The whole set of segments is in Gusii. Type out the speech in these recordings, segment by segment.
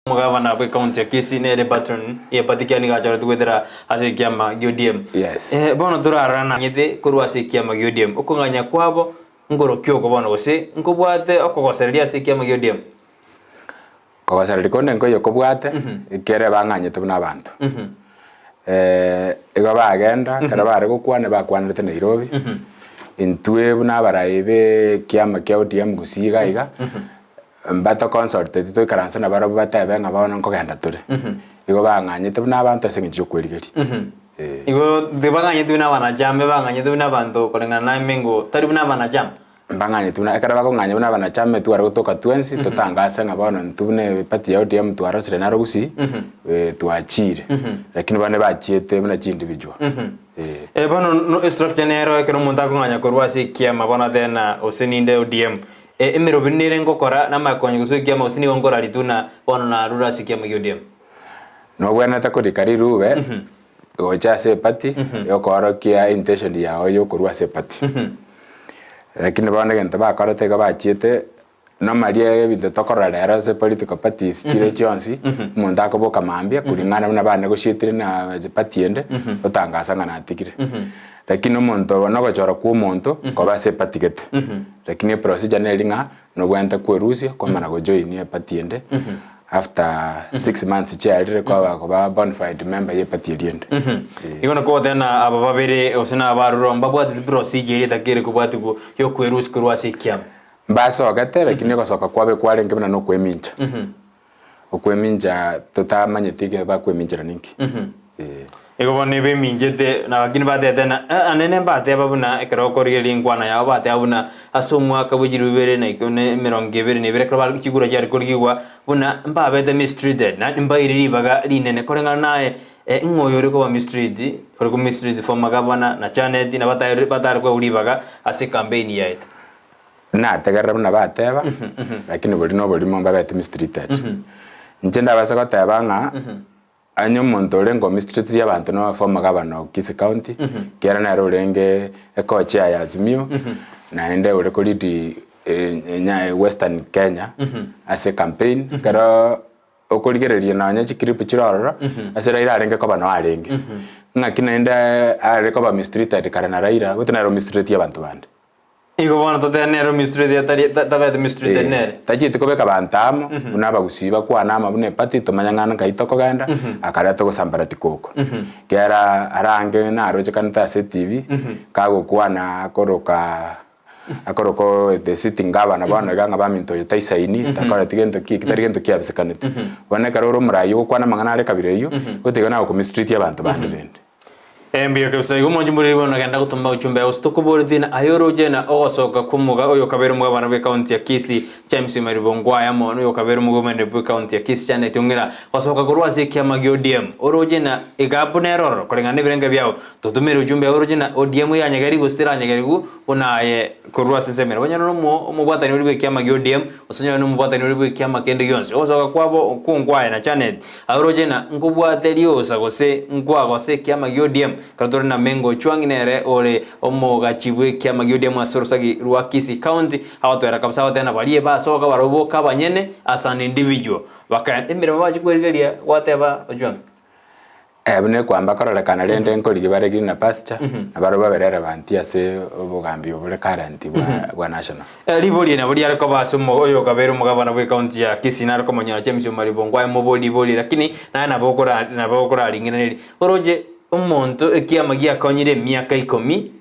Omogavana bw'ecounty ya Kisii nere patron y'eparty kiane nigo achoretwe goetera ase ekiama gia ODM. Yes. Eh, bono torarora nang'ete korwa ase ekiama gia ODM. Okong'anya kwabo nkorokia oko bono gose nkobwate okogosereria ase ekiama gia ODM? Kogosereria konde nkoiyo kobwate, ekiagera bang'anyete buna abanto. Igo bagenda, ekero bare gokwana bakwanerete Nairobi, intwe buna abarai be ekiama kia ODM gusii iga iga, Mbato consulteti toikaranse nabarabwo batebe ng'a bono nkogenda tore. Igo bang'anyete buna abanto ase eng'encho y'okwerigeria. Eh. Igo tibang'anyeti buna abanachama, ebang'anyete buna abanto koreng'ana na emengo, tari buna abanachama. Mbang'anyeti buna, ekero bakong'anya buna abanachama etware gotoka twensi, totangase ng'a bono intwe buna eparty ya ODM twarosire naro gusii, twachire. Lakini bono bachiete buna chi individual. Eh. Eh, bono no estructure nero ekero omonto akong'anya korwa ase ekiama bono atebe na gose ninde ODM, Emeroberi nere ngokora namakonye gose ekiama gose nigo nkoraritwe na bono narure ase ekiama gia ODM. Nobwenerete korika rirube gocha ase eparty yokoorokia intention yao yokorwa ase eparty. Lakini bono egento bakorete igo bachiete normally ebinto tokorora rero ase political parties chire chionsi, omonto akoboka mambia kuringana buna banegotiatire na party ende, otangasa ng'a natigire. Lakini omonto nogochora kwa omonto koba ase eparty gete. Lakini eprocedure neri ng'a nobwenerete kwerusia kwamana gojoin eparty ende after 6 months chiarire kwaba koba bonafide member ye eparty eria ende. Eh. Igo nakwo goteba ng'a aba babere gose na abarure mbabwateti procedure eria etakeire kobwatigwa ya okwerusia korwa ase ekiama. Mbasogete lakini ogosoka kwabe kwarenge buna nokwemincha. Okwemincha totamanyeti eke bakweminchera ninki. Eh. Igo bono ebeminchete, na lakini batete na eh, anene mbateba buna ekero okorigereria enkwana yabo bateba buna ase omwaka bwe chilifu ibere na iko na emerongo ebere na ebere ekero bare chikura chiare korigigwa buna mbabete mistreated naende mbaire ribaga rinene koreng'ana naye eh, ng'o oyo ore koba mistreat ore ko mistreat former governor na Janet na batare batare koegwa ribaga ase ecampaign yaete. Nategerera buna bateba, lakini boria noborimo mbabete mistreated. Inche ndabase goteba ng'a onye omonto orenge omistreatiri abanto no former governor of Kisii county, ekiagera nere orenge eco-chair ya Azimio, naende ore ko lead Western Kenya ase ecampaign, ekero okorigereria nonya chiclip chire ororo, ase Raila arenge koba noo arenge. Ng'aki naende are koba mistreated kare na Raila, gose nere omistreatie abanto bande. Igo bono totebe nere omistreated atari tabete mistreated nere. Tachieti kobeka abanto amo, buna abagusii bakwane amo buna eparty tomanye ng'a nkai tokogenda, akareta ogosambaratika oko. Ekiagera arange narochekanete ase etv, kagokwana akoroka akoroka oo the sitting governor bono iga ng'a baminto oyo taisaini, takoreti gento ki eki tari gento kiabisekanete. Bono ekero ore omoraia ogokwana amang'ana are kabira eyio, gotiga nagokomistreatia abanto bande rende. Mbuya kabisa. Igo mwanche moriri bono genda gotoma ujumbe gose tokoboretie na aye oroche na ogosoka kw'omoga oyo okabeire omogabana bw'ecounty ya Kisii James Omariba Ongwae amo noyo okabeire omogabane bw'ecounty ya Kisii Janet Ong'era gosoka korwa ase ekiama gia ODM oroche na egapu nere ororo koreng'ana nebirengo biao totomere ujumbe oroche na ODM eranyegerigwe gose teranyegerigwe buna aye korwa ase ensemo ere onyore nomo omobwatani oria bw'ekiama gia ODM gose onyore nomobwatani oria bw'ekiama kende gionsi ogosoka kwabo kw'Ongwae na Janet Aoroche ng'a nkobwate riosa gose nkwagosa ekiama gia ODM, ekero tore na Mengo Ochwang'i nere ore omogachi bw'ekiama gia ODM ase orosagi rwa Kisii County, agotwera kabisa agoteba ng'a baria basoka barabwo boka abanyene as an individual bakaenda emeremo bachia kwerigeria gwateba Ochwang'i. Buna ekwamba kororekana rende nkorigia bare greener pasture, nabarabwo babe relevant ase obogambi obore current bwa bwa national. Ribori nabo riare koba ase omo oyo okabeire omogabana bw'ecounty ya Kisii nare komonyora James Omariba Ongwae mobori ribori lakini naye nabo okora nabo okoraring'iraneria. Oroche omonto ekiama giakonyire emiaka ikomi,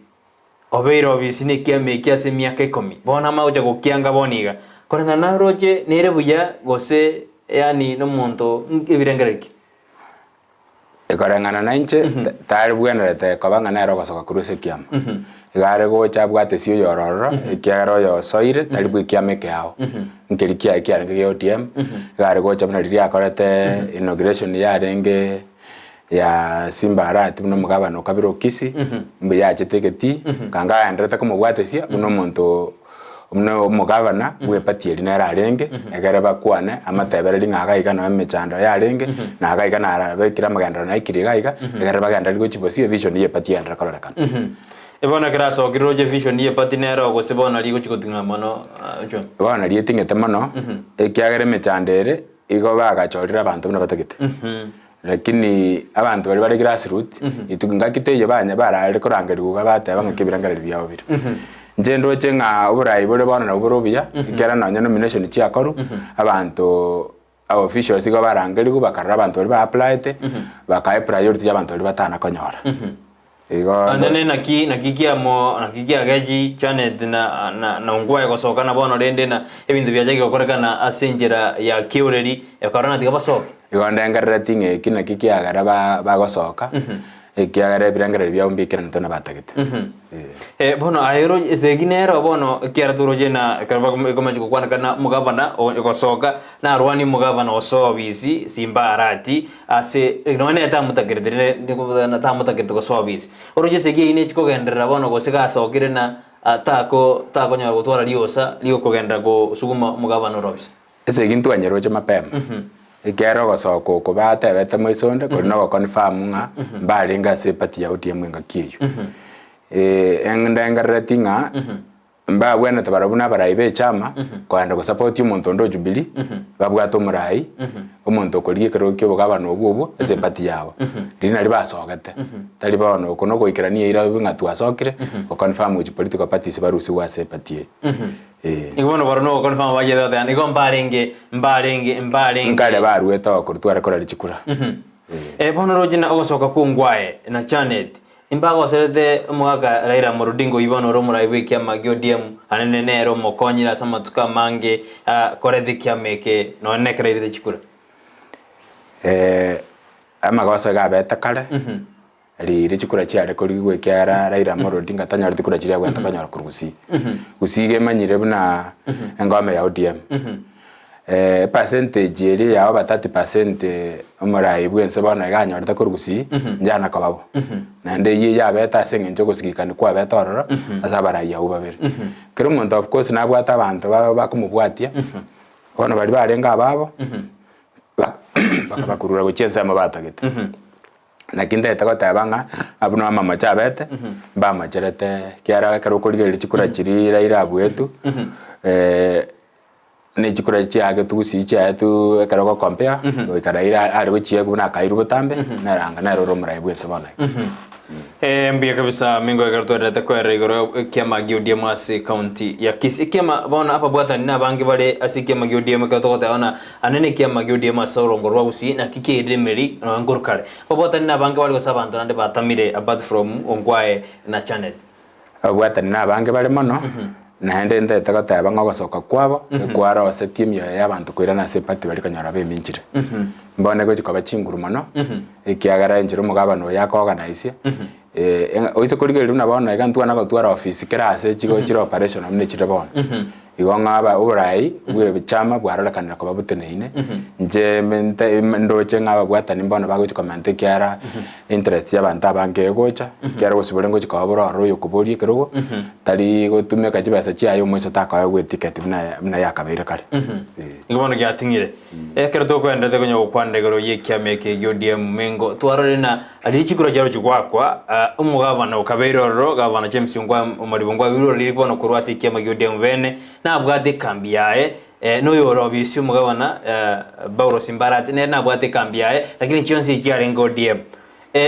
obeire obisi na ekiama eki ase emiaka ikomi, bono amanye gocha gokianga bono iga. Koreng'ana naroche nere buya gose yaani nomonto ebirengererio ki? Ekoreng'ana nainche, tari bwenerete koba ng'a nere ogosoka korwa ase ekiama. Iga are gocha abwate ase oyore ororo, ekiagera oyo osoire tari bw'ekiama ekeao, nkeri kiaye kiarenge gia ODM, iga are gocha buna riria akorete inauguration yarenge ya Simba Arati buna omogabana o kabere o Kisii, mbuya achete egetii, kanga agenderete komobwatesia buna omonto. Buna omogavana bw'eparty eria nere arenge, ekere bakwane amatebereria ng'a iga iga noo emechando yarenge, na iga iga narabekire amagenderero naikire iga iga, ekere bagendereri gochia bosio evision ya eparty yaenderera kororekana. Bono ekero asokire roche evision ya eparty nero gose bono rigochia goting'a mono John? Bono rieting'ete mono, ekiagera emechando ere. igo bagachorire abanto buna batagete. Lakini abanto baria bare grassroot, intwe ngaki teiyo banya bararire korangerigwa iga bateba ng'aki ebirengererio biabo bire. Inche ndoche ng'a oborai bore bono nabwo bore obuya, ekiagera nonye nomination chiakorwa, abanto officials igo barangerigwe bakarora abanto baria ba applyete, bakae priority ya abanto baria batana konyora. Igo Anene naki naki kiamo naki kiagechi Janet na na na Ongwae gosoka na bono rende na ebinto biachakire gokorekana ase enchera ya kioreri ekorora tiga basoke. Igo ndengerereti ng'a eki naki kiagera ba bagosoka, ekiagera ebirengererio biabo mbiikeranete buna batagete. Eh. Bono aye oro esegi nero bono ekiagera toroche na ekero bago ekomachi gokwanekana omogabana o gosoka narwanie omogabana osoa obisi simba arati ase nonya nere tamotakerete rende nigo tamotakerete gosoa obisi. Oroche esegi eyio nechi kogenderera bono gose gasokire na tako takonyara gotwara riosa riokogenderera kosuguma omogabana ore obisi. Esegi ntwanyeroche mapema, ekiagera ogosoka oko batebete moiso onde kori na ogoconfirm ng'a mbarenge ase eparty ya ODM engaki eyio. Ndengerereti ng'a mbabwenerete barabwo buna abarai ba echama kogenda gosupport omonto onde o Jubilee, babwate omorai, omonto okorigia ekerogo kia obogabana obwo obwo ase eparty yabo. Riria nario basogete, tari bono oko nogoikerania eira ng'a twasokire, goconfirm gochia political parties barusigwe ase eparty eye. Eh. Igo bono barabwo nogoconfirm bachete goteba igo mbarenge mbarenge mbarenge. Nkare baruete oo korwa tware korari chikura. Eh. Bono roche na ogosoka kw'Ongwae na Janet, imbagoserete omogaka Raila Amolo Odinga oyio bono ore omorai bw'ekiama gia ODM anene nere omokonyire ase amatuko amange koreta ekiama eke nonya nekero airete chikura. Amagoso iga abete kare, riria chikura chiare korigigwa ekiagera Raila Amolo Odinga tanyoreti kura chiria agwenerete konyora korwa Gusii. Gusii iga emanyire buna engome ya ODM. Epercentage eria ya over 30% omorai bwense bono iga anyorete korwa Gusii, njana koba bo. Naende eyio yabete ase eng'encho ogosigikani kwabete ororo, ase abarai abwo babere. Kera omonto of course nabwate abanto ba bakomobwatia, bono baria barenge ababo, bakabakurura gochia ensemo batagete. Naki ntagete goteba ng'a abwo nabo amamocho abete, mbamocherete ekiagera ekero okorigereria chikura chiria Raila abuetwe, ne chikura chiagetwe gusii chiaetwe ekero ogocompare, goika Raila are gochiegwa buna akairwa botambe, nere anga nere ore omorai bwense bono iga. Mbuya kabisa mingo ekero twenderete koerera igoro ekiama gia ODM ase county ya Kisii. Ekiama bono ababwatani na abange bare ase ekiama gia ODM ekero togoteba buna ane nekiama gia ODM ase orongo rwa Gusii naki kiairire emeri nonya nkorwa kare. Ababwatani na abange bare gose abanto naende batamire apart from Ongwae na Janet. Ababwatani na abange bare mono, naende ntagete goteba ng'a ogosoka kwabo ekwarosetie emioyo y'abanto koirana ase eparty baria konyora beminchire. Mbone gochia koba chinguru mono, ekiagera enchera omogabana oyo akoorganisie, oise korigereria buna bono iga ntwana gotwara ofisi kera ase chigo chire operational buna echire bono. Igo ng'a aba oborai bwa ebichama bwarorekanire koba boteneine, inche mente ndoche ng'a ababwatani mbono bagochia komenta ekiagera interest ya abanto abange egocha, ekiagera obosibore ngochia koba bore ororo oyokoboria ekerogo, tari gotumeka chibesa chiaye omoiso takoegwa eticket buna buna yakabeire kare. Eh. Nigo bono giating'ire. Ekero tokoenderete konya gokwanera igoro y'ekiama eke gia ODM Mengo, twarorire na riria chikura chiarochia goakwa, omogavana okabeire ororo, Gavana James Ongwae Omariba Ongwae oirwe ororo bono korwa ase ekiama gia ODM bene, nabwate ekambi yaye, noyo ore obisi omogavana Paulos Mbarati nere nabwate ekambi yaye, lakini chionsi echiarenge ODM.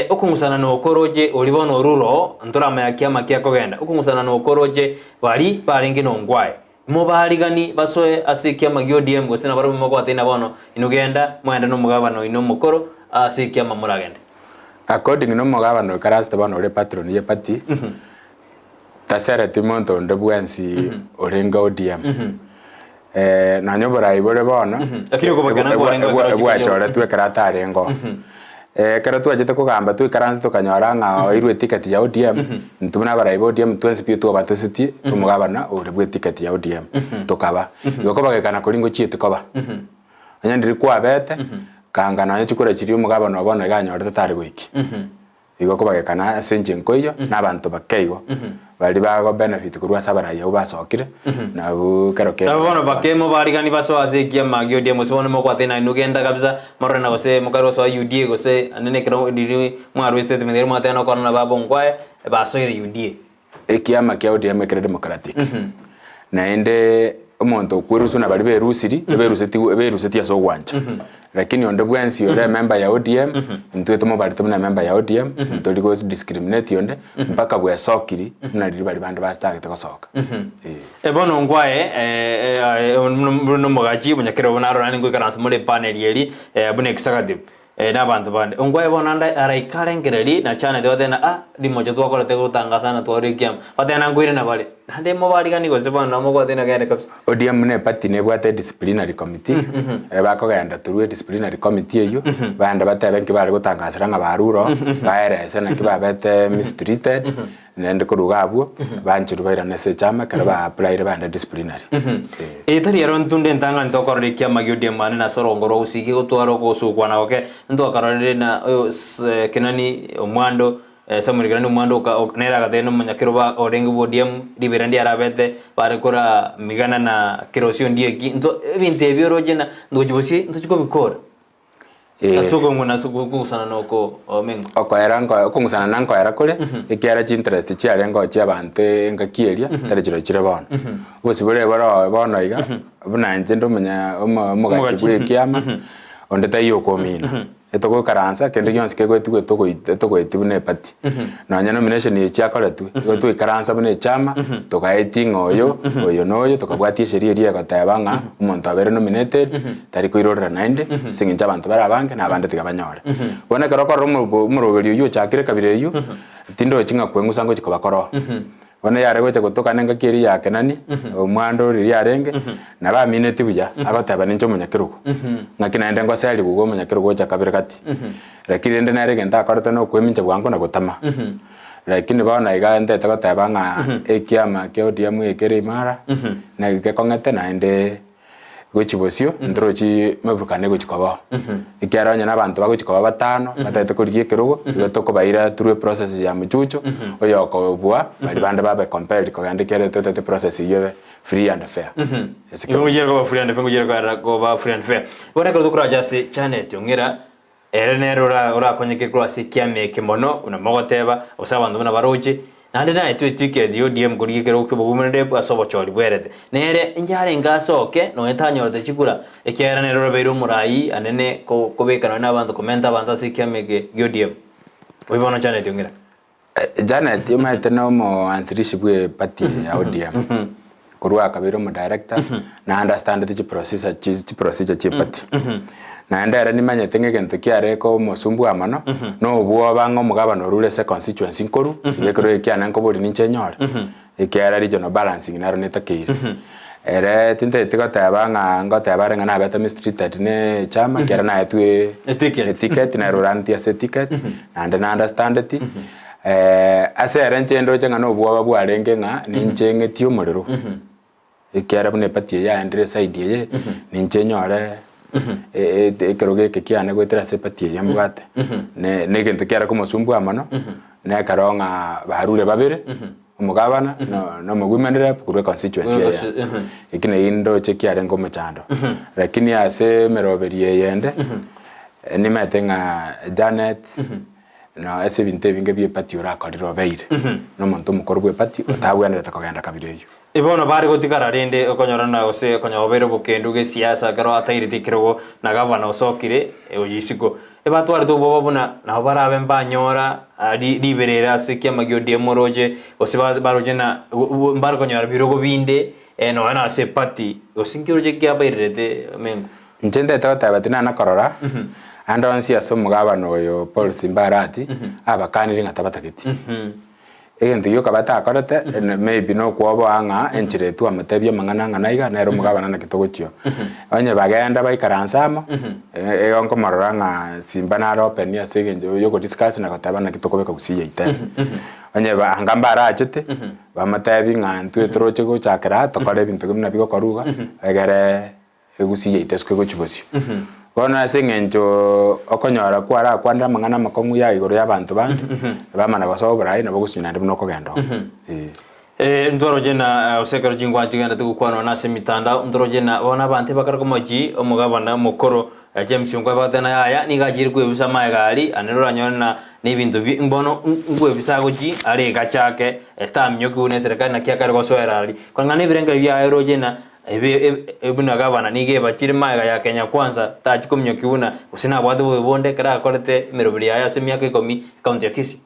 Okong'usana nokoroche oria bono orure oo, ntoramanya kiama kia kogenda, okong'usana nokoroche baria barenge na Ongwae. Mobaarigani basoe ase ekiama gia ODM gose nabarabwo mogobateina bono inwe genda moende nomogabana oino omokoro ase ekiama moragende. According nomogabana oikaransete bono ore patron ye party tasereti monto onde bwensi orenge ODM nonya oborai bore bono Lakini okobakana kwarenge ekero chikura bwachoretwe ekero atarenge oo. Ekero twachete kogamba twaikaransa tokanyora ng'a oirwe eticket ya ODM, intwe buna abarai ba ODM twensi pi twabatesetie omogabana ore bwe eticket ya ODM, tokaba. Igo kobagekana koria ngochieti koba. Onye ndiri kwabete, kanga nonye chikura chiria omogabana oo bono iga anyorete tare goikia. Igo kobagekana ase enchera nkoiyo, na abanto bake igo, baria bago benefit korwa ase abarai abwo basokire, nabwo kero kende. Nabo bono bake mobarigani basoe ase ekiama gia ODM gose bono mokwate nainwe genda kabisa morore na gose mokare gosoa UDA gose ande nekero riria mwarwa estatement eria mwateba nokorana na baba Ongwae basoire UDA. Ekiama kia ODM ekere democratic, naende. omonto okwerusia buna baria berusiri, eberusetigwe eberuseti ase ogwancha. Lakini onde bwensi ore emember ya ODM, intwe tomobarete buna emember ya ODM, ntori go discriminate onde, mpaka bwesokiri buna riria baria bande batagete gosoka. Eh. Bono nkwaye buna omogachi omonyakero buna arora ningoikaransa more epanel eri buna executive na abanto bande. Ongwae bono ande araika arengererie na Janet batebe ng'a ah rimocho twakorete gotangasa na twarure ekiama. Batebe ng'a nkoirana bare. Naende mobariganie gose bono nabo mobwate ng'a genda kabisa. ODM buna eparty nebwate edisciplinary committee, bakogenda through edisciplinary committee eywo, baende batebe nki bare gotangasera ng'a barure oo, baerese naki babete mistreated, naende korwa iga abwo, bancherwe bairane ase echama ekero ba applyire baende disciplinary. Eye tari ero ntunde entang'ani tokorora ekiama gia ODM ane nase orongo rwa gusii kegotwara ogosukwana goke, ntwakarorire na oyo Kenani Omwando, Samuel Kenani Omwando oka nere agatebia nomonyakeroba orenge bwa ODM, ribera ndiarabete bare kora migana na kerosio ndieki, nto ebinto ebi oroche na ntogochi bosie ntochi kobikora. Ase okong'una ase okong'usana na oko omengo. Okoera nko okong'usana na nkoera kore, ekiagera chinterest chiarenge chia abanto engaki eria, tari chirochio chire bono. Obosibore boro bono iga, buna inche inde omonya omo omogachi bwa ekiama, onde taiyo okomina. Etogoikaransa kende gionsi kegoetigwa etogoit etogoetia buna eparty. Nonya nomination eye chiakoretwe, igo twaikaransa buna echama, togaetia ng'a oyo, oyo na oyo, tokabwatia esheria eria egoteba ng'a omonto abeire nominated, tari koirorera naende, ase eng'encho abanto bare abange na abande tiga banyore. Bono ekero okorora omo omoroberi oywo ochakire ekabira eywo, tindochi ng'a kweng'usa ngochi koba koroo. Bono yare gocha gotokana engaki eria ya Kenani, omwando riria arenge, nabo amineti buya, agoteba ninche omonyakerogo. Ng'aki naende ngoserigwe iga omonyakerogo gocha kabere gati. Lakini rende nere egento akorete na okwemincha bwango na gotama. Lakini bono iga ntete goteba ng'a ekiama kia ODM ekere imara, naki gekong'ete naende gochia bosio, ntorochi meburukano egochia kobao. Ekiagera onye na abanto bagochia koba batano, batagete korigia ekerogo, igo tokobaira through eprocess ya mchucho, oyokobua, baria bande babe compelled kogenda ekiagera totagete process eywo ebe free and fair. Ase Igo ngochiere koba free and fair, ngochiere koera koba free and fair. Bono ekero tokoracha ase Janet Ong'ira, ere nere ora orakonyeke korwa ase ekiama eke mono, buna mogoteba, gose abanto buna baroche, naende naetwe eticket ya ODM korigia ekerogo kia obogumereri ase obochori bwerete. Nere inche arenge asoke, nonye tanyorete chikura, ekiagera nere orabeire omorai anene ko kobeka nonye na abanto komenta abanto ase ekiama eke gia ODM. Oyio bono Janet Ong'ira. Janet omanyete na omoanzilishi bwe eparty ya ODM korwa akabeire omodirector na understandete chiprocedure chiprocedure chia eparty. Naende ere nimanyete ng'a egento kiare komosumbua mono na obwoba ng'a omogabana orure ase econstituency nkorwa iga ekero ekiane nkoboria ninche nyore ekiagera regional balancing nero netakeire. Ere tintageti goteba ng'a ngoteba are ng'a nabete mistreated ne echama ekiagera naetwe Eticket. eticket nere oraneti ase eticket naende na understandeti ase ere inche ndoche ng'a nobwoba bwarenge ng'a ninche ng'etie omorero ekiagera buna eparty eye yaendire eside eye ninche nyore ekerogo eke kiane goetera ase eparty eye mbwate ne negento kiare komosumbua mono na ekero ng'a barure babere. Omogabana na omowomen rep korwa econstituency eye. Eki naki ndoche kiarenge omochando. Lakini ase emeroberi eye ende, nimanyete ng'a Janet na ase ebinto ebinge bia eparty orakorire obeire, na omonto omokoro bwa eparty otabwenerete kogenda kabira eywo. Bono bare gotigara rende okonyorana gose konya obeire obokendu gesiasa ekero ataireti ekerogo na gavana osokire oyo isiko. Ebatwarete obwoba buna nabo barabe mbanyora riberera ase ekiama gia ODM oroche, gose baroche na mbare konyora birogo binde nonya na ase eparty, gose nki oroche kiabairerete Mengo? Inche ntete goteba tinana korora ande onsi ase omogabana oyo Paul Simba Arati abakanire ng'a tabatageti. Egento gioka batakorete maybe nokwoboa ng'a enchera etwo amotebie amang'ana ang'ana iga nere omogabana naki togochia oo. Onye bagenda baikaranse amo, igo nkomorora ng'a simba nare open ase eng'encho ya ogodiscuss na goteba naki tokobeka gusii yaito ere. Onye ba anga mbarachete, bamotebi ng'a intwe toroche gochakera aa tokore ebinto buna bigokorwa iga, egere Egusii yaito esike gochia bosio. Bono ase eng'encho okonyora kwarakwanire amang'ana amakong'u ya igoro y'abanto bande, bamana gosoa oborai nabo ogosinywa naende buna okogenda oo. Eh. Ntoroche na gose ekero chingwana chigenderete gokwanwa na ase emitandao, ntoroche na bono abanto ebakare komochie omogabana omokoro James Onkwe bagoteba na yaya nigo achiire kwebisa amaega aria, aye nere oranyore na nebinto bi bono nkwebisa agochie are egachake etaminyokiwe na eserekari naki akare gosoera aria. Koreng'ana na ebirengererio biaye oroche na. ebe buna gavana nigo ebachire magega ya Kenya Kwanza tachi kominyokia buna gose nabwate obobe bonde ekero akorete emeroberi yaye ase emiaka ikomi ekaunti ya Kisii.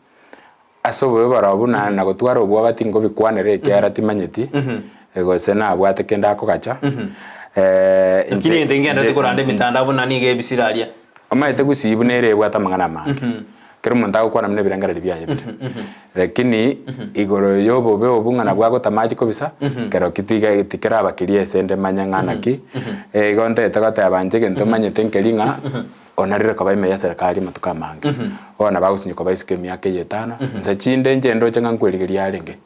Ase obobe barobwo na na gotwara obwoba tingobikwanera ekiagera timanyeti, gose nabwate kende akogacha. Lakini egento ngenderete koranda emitandao buna nigo ebisire aria. Omanyete gusii buna ere ebwate amang'ana amange, kera omonto agokwana buna ebirengererio biaye bire. Lakini igoro ya obobe obwo ng'a nabwo agotama achie kobisa, kero ki tiga tikeraba keria ase ende manye ng'a naki, igo ntagete goteba inche egento manyete nkeri ng'a. Onarire koba ime y'eserekari amatuko amange, bono nabo agosinywa koba isiko emiaka eye etano, inse chinde inche ndoche ng'a nkwerigeria arenge.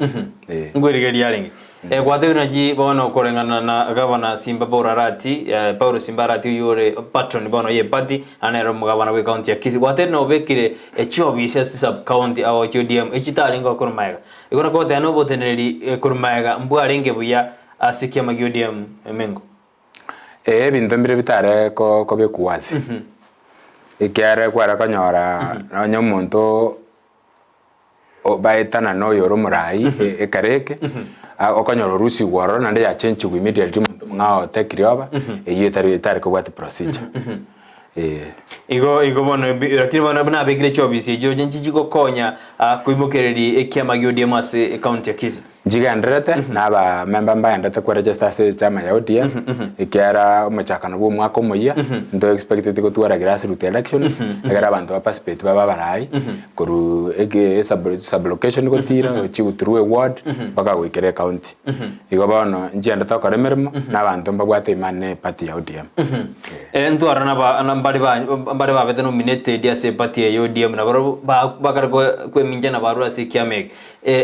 Eh. Nkwerigeria arenge. Eh, gwatebire naki bono koreng'ana na gavana Simba Paul Arati, eh, Paulo Simba Arati oyio ore patron bono ye party, naende nere omogavana bwe county ya Kisii. Gwatebire nobekire echiofisi ase sub county ao chia ODM echitarenge korwa magega. Igo nakogoteba noboteneneri eh, korwa magega mbwarenge buya ase ekiama gia ODM Mengo. Ee, ebinto mbire bitare ko- kobekwa wazi, ekiagera kware konyora nonye omonto o baetana na oyore omorai e- ekero eke, a- okonyora orusigwe ororo naende yachenchigwa immediately omonto omong'ao otekire oba, eywo etari etari kobwati procedure, eh. Igo igo bono bi lakini bono buna abekire chiofisi echio chinchi chigokonya koimokereria ekiama gia ODM ase ecounty ya Kisii. Nchigendererete, na abamemba mbaendete kweregister ase echama ya ODM, ekiagera omochakano bwa omwaka omoyia, nto expecteti gotwara grassroot elections, ekero abanto ba participate babe abarai, korwa eke esub sublocation gotira, gochia through eward, mpaka goikera ecounty. Igo bono, nchiendete gokora emeremo, na abanto mbabwate imani na eparty ya ODM. Eh, ntwara naba na mbare ba mbare babete nominated ase eparty eye ya ODM nabarobwo ba bakare kwemincha na barure ase ekiama eke.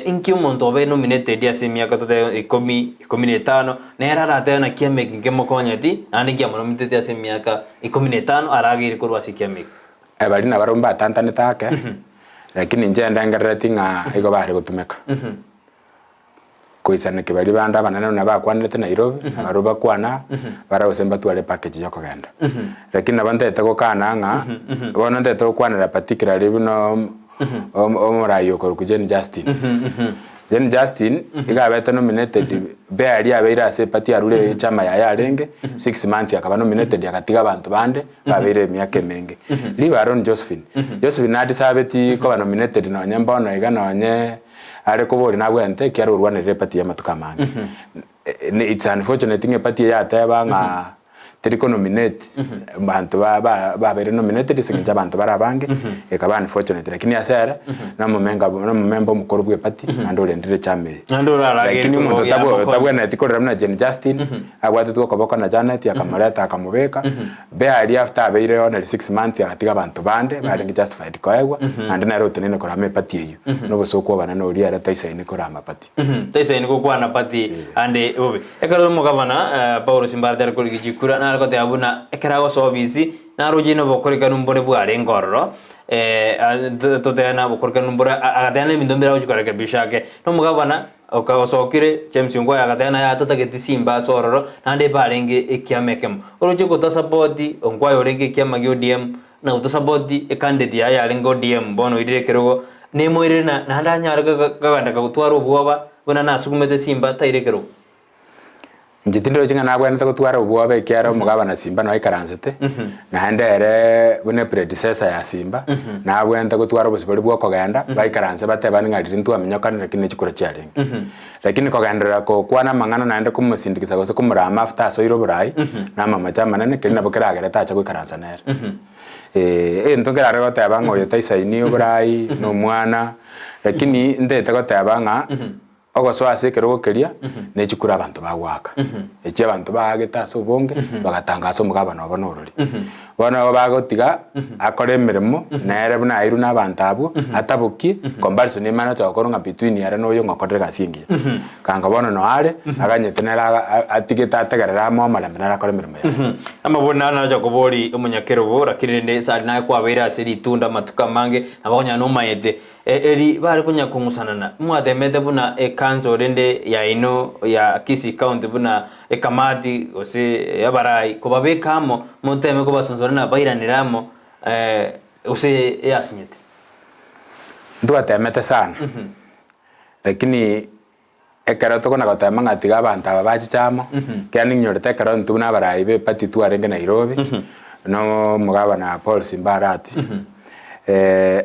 Inki omonto obe nominated ase emiaka totebe ikomi, ikomi na etano, nere aratebe naki emiaka nkemokonyeti, naende inki amonomineteti ase emiaka ikomi na etano arageire korwa ase ekiama eke. Baria nabarabwo mbatantanete ake, lakini inche ndengerereti ng'a igo bare gotumeka. Koisaneki baria bande abanene buna bakwanerete Nairobi, nabarabwo bakwana, bara gose mbatware epackage ya okogenda. Lakini nabo ntagete gokana ng'a, bono ntagete gokwanera particularly buna omorai okorokwa Jane Justin. Jane Justin, iga abete nominated, barely abeire ase eparty arure echama yaye arenge, 6 months akaba nominated agatiga abanto bande, babeire emiaka emenge. Leave alone Josephine, Josephine nadisabeti koba nominated nonye mbono iga nonye are koboria nabwente ekiagera orwanerire eparty y'amatuko amange. It's unfortunate ng'a eparty eye yateba ng'a teri ko nominate abanto ba- ba- babeire nominated ase eng'encho abanto bare abange, ekaba unfortunate lakini ase ere, nomomenga nomomemba omokoro bwa eparty naende orendire echama eye. Naende oraragere Lakini omonto korwa otabwe okonya. otabwenereti korera buna Jane Justin, abwatetwe okoboko na Janet akamoreta akamobeka, Bearia after abeire only 6 months agatiga abanto bande barenge justified koegwa, naende nere otenene korama eparty eyio, nobosoku obonene oria ere taisaini korama party. Taisaini gokwana party ande bobe. Ekero omogavana Paulo Simbara tari korigia chikura nare goteba buna ekero agosoa obisi naroche nobokorekanu mbore bwarenge ororo totebe nabokorekanu mbore agateba na ebinto mbire agochi korekebisha ake. Na omogavana osokire James Ongwae agateba naye atatageti simba ase ororo naende barenge ekiama ekemo. Oroche gotasapoti Ongwae orenge ekiama gia ODM na gotasapoti ecandidate yaye yarenge ODM bono oirire ekerogo nemoirere na naende anyare kogenda kagotwara obwoba buna nasugumete simba taira ekerogo. Inche tindochi ng'a nabwenerete gotwara obwoba ekiagera omogabana Simba noe aikaransete, naende ere buna epredecessor ya Simba, nabwenerete gotwara obosibore bwa okogenda, baikaranse batebane ng'a riria ntwaminyokane lakini ne chikura chiarenge. Lakini kogenderera kokwana amang'ana naende komosindikisa gose komorama after asoire oborai, na amamache amanene, keria nabo keragere tacha goikaransa nere. Egento nkerare goteba ng'a oyo taisaini oborai, na omwana, lakini ntagete goteba ng'a. Ogosoa ase ekerogo keria ne chikura abanto bagoaka, echi abanto baagete ase obonge, bagatangasa omogabana obo norori. Bono igo bagotiga akore emeremo, nere buna airwe na abanto abwo, atabokie, comparison emanye gocha gokorwa ng'a between ere na oyo ng'a okorire egasi engiya. Kanga bono noo are, aganyete nere aga atigete ategerere amo omorembe nere akore emeremo yaye. Amabori naro nacha kobori omonyakerogo, lakini rende esari naye kwabeire ase ritunda amatuko amange, nabo okonyora nomaete. Eri bare konya kong'usanana, mwatemete buna ecouncil rende yaino ya Kisii County buna ekamati gose abarai kobabeka amo moteme kobasonsora na bairanere amo gose eyasinyete. Ntwatemete sana, lakini. Ekero tokona gotema ng'a tiga abanto aba bachiche amo, ekiagera ninyorete ekero intwe buna abarai be party twarenge Nairobi, na omogabana Paul Simba Arati,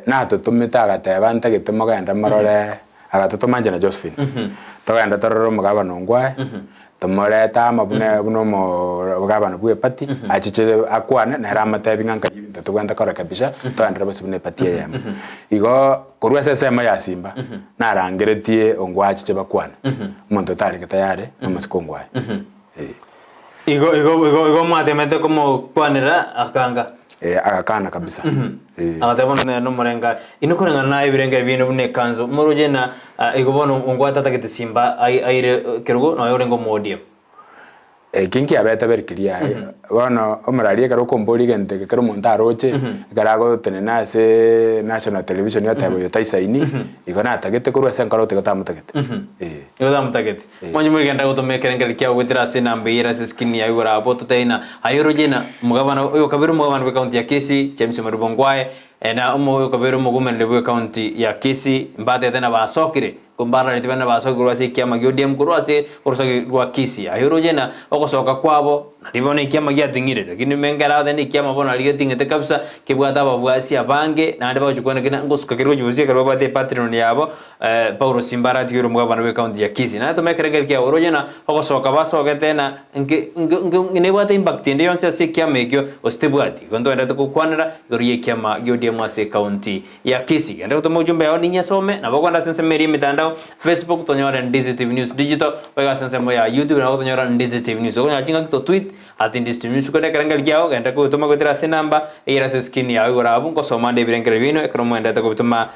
natotomete agateba ntagete mogende morore, agatotoma inche na Josephine, togende torore omogabana ongwae, tomorete amo buna buna omogabana bwa eparty, achiche akwane nere amotebi ng'a nkai ebinto tobwenerete korekebisha, togenderere bonsi buna eparty eyemo. Igo. Korwa ase ensemo ya Simba narangeretie ongwachiche bakwane, omonto otarenge tayari nomosike ongwae. Eh. Igo igo igo igo mwatemete komokwanera akanga. Eh, agakana kabisa. Eh. Agateba bono nere nomorenga inwe koreng'ana naye ebirengero biaino buna ekanzu moroche na igo bono ongwae tatagete Simba ai aire kerogo nonya orenge omo-ODM. Eki nkiabete beri riaye. Bono omorari ekero okomboria egento eke kera omonto aroche, ekero agotenena ase national television oteba oyo taisaini, igo natagete korwa ase enkoro tiga tamotagete. Eh. Igo tamotagete. Mwanche morigenda gotoma ekerengerio kiao goetera ase enamba eye ere ase screen yago igoro abwo totebie ng'a aye oroche ng'a omogabana oyo okabere omogabana bwe county ya Kisii James Mariba Ongwae na omo oyo okabere omogomeneri bwe county ya Kisii mbatete na basokire Mbararete bande basoke korwa ase ekiama gia ODM korwa ase orosagi rwa Kisii. Aye oroche na ogosoka kwabo, nario bono ekiama giating'ire. Lakini mengere agotebi na ekiama bono aria geting'ete kabisa, kebwate ababuasi abange, naende bagochia kwana kina ngosuka kere gochia bosio ekero babwate epatron yabo Paulo Simba aratigerwe omogabana bwe county ya Kisii. Naende toma ekerengerio kiago, oroche na ogosoka basogete na nke nke nke nebwate impact ende yonsi ase ekiama ekio gose tebwati. Igo ntogenderete gokwanera igoro ya ekiama gia ODM ase ecounty ya Kisii. Genda gotoma ojumbe yao ninyesome, nabo okogenda ase ensemo eria y'emitandao, Facebook tonyore Ndizi TV News Digital, goika ase ensemo ya YouTube nabo tonyora Ndizi TV News. Okonyora chingaki to tweet at Ndizi TV News korende ekerengerio kiao genda kogotoma goetera ase enamba eyere ase escreen yao igoro abwo nkosoma nde ebirengererio biaino ekero moendete kobitoma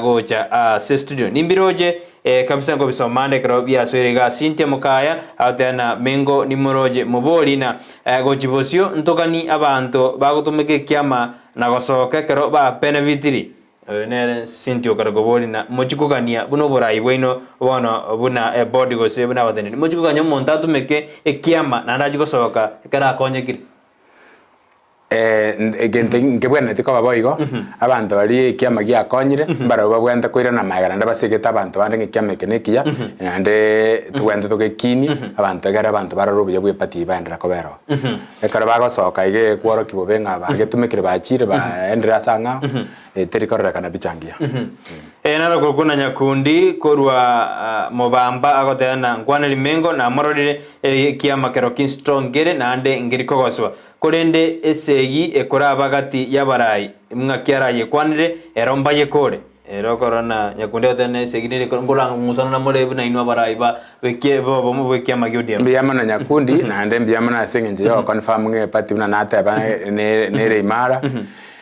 gocha ase studio. Nimbiroche kabisa nkobisoma ande ekero biasoire igaa Cynthia Mokaya agoteba na Mengo nimoroche mobori na gochi bosio ntokani abanto bagotumeka ekiama Na gosoka ekero bapenefitiri, oyo nere Cynthia okare koboria na mochie kogania buna oborai bwaino bono buna ebodi gose buna abateneneri, mochie kogania omonto atumeke ekiama naende achie gosoka ekero akonyekire. Egento nkebwenereti koba boigo, abanto baria ekiama giakonyire, mbarabwo babwenerete koirana magega naende basegete abanto bande ng'a ekiama eke nekiya, naende tobwenerete togekinie, abanto egere abanto barore obuya bwa eparty eywo baenderera kobera oo. Ekero bagosoka iga ekworokia bobe ng'a bagetumekire bachire baendire ase ang'ao, teri kororekana picha ngiya. Eye naro korokwo na Nyakundi korwa Mobamba agoteba na nkwane rimengo namororire ekiama kero kinstrong kere naende nkeri kogoswa. Korende esegi ekoraba gati y'abarai ng'aki arayekwanere ero mbayekore. Ere okorora na Nyakundi agoteba na esegi nere nkorang'usana namore buna inwe abarai ba bekie bobomo bw'ekiama gia ODM. Mbuya mono Nyakundi, naende mbuya mono ase eng'encho ya goconfirm ng'a eparty buna nateba ne nere imara,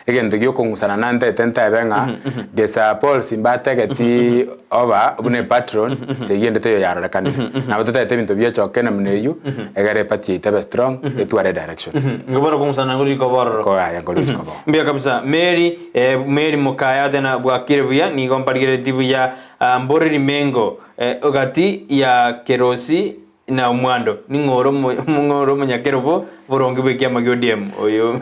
egento giokong'usana nantete ntebe ng'a gesa Paul Simba ategeti oba buna epatron segi ende teiyo yarorekanire. Nabo totagete ebinto biachoke namna eywo, egere eparty yaito ebe strong, etware edirection. Nigo bono okong'usana nkori koba ororo. Ko yaya nkori gochi koba oo. Mbuya kabisa. Mary, Mary mokaya tena bwakire buya, nigo mparigereti buya mbore rimengo. Gati ya Kerosi na Omwando, ning'o ore ore omonyakerogo boronge bw'ekiama gia ODM? Oyo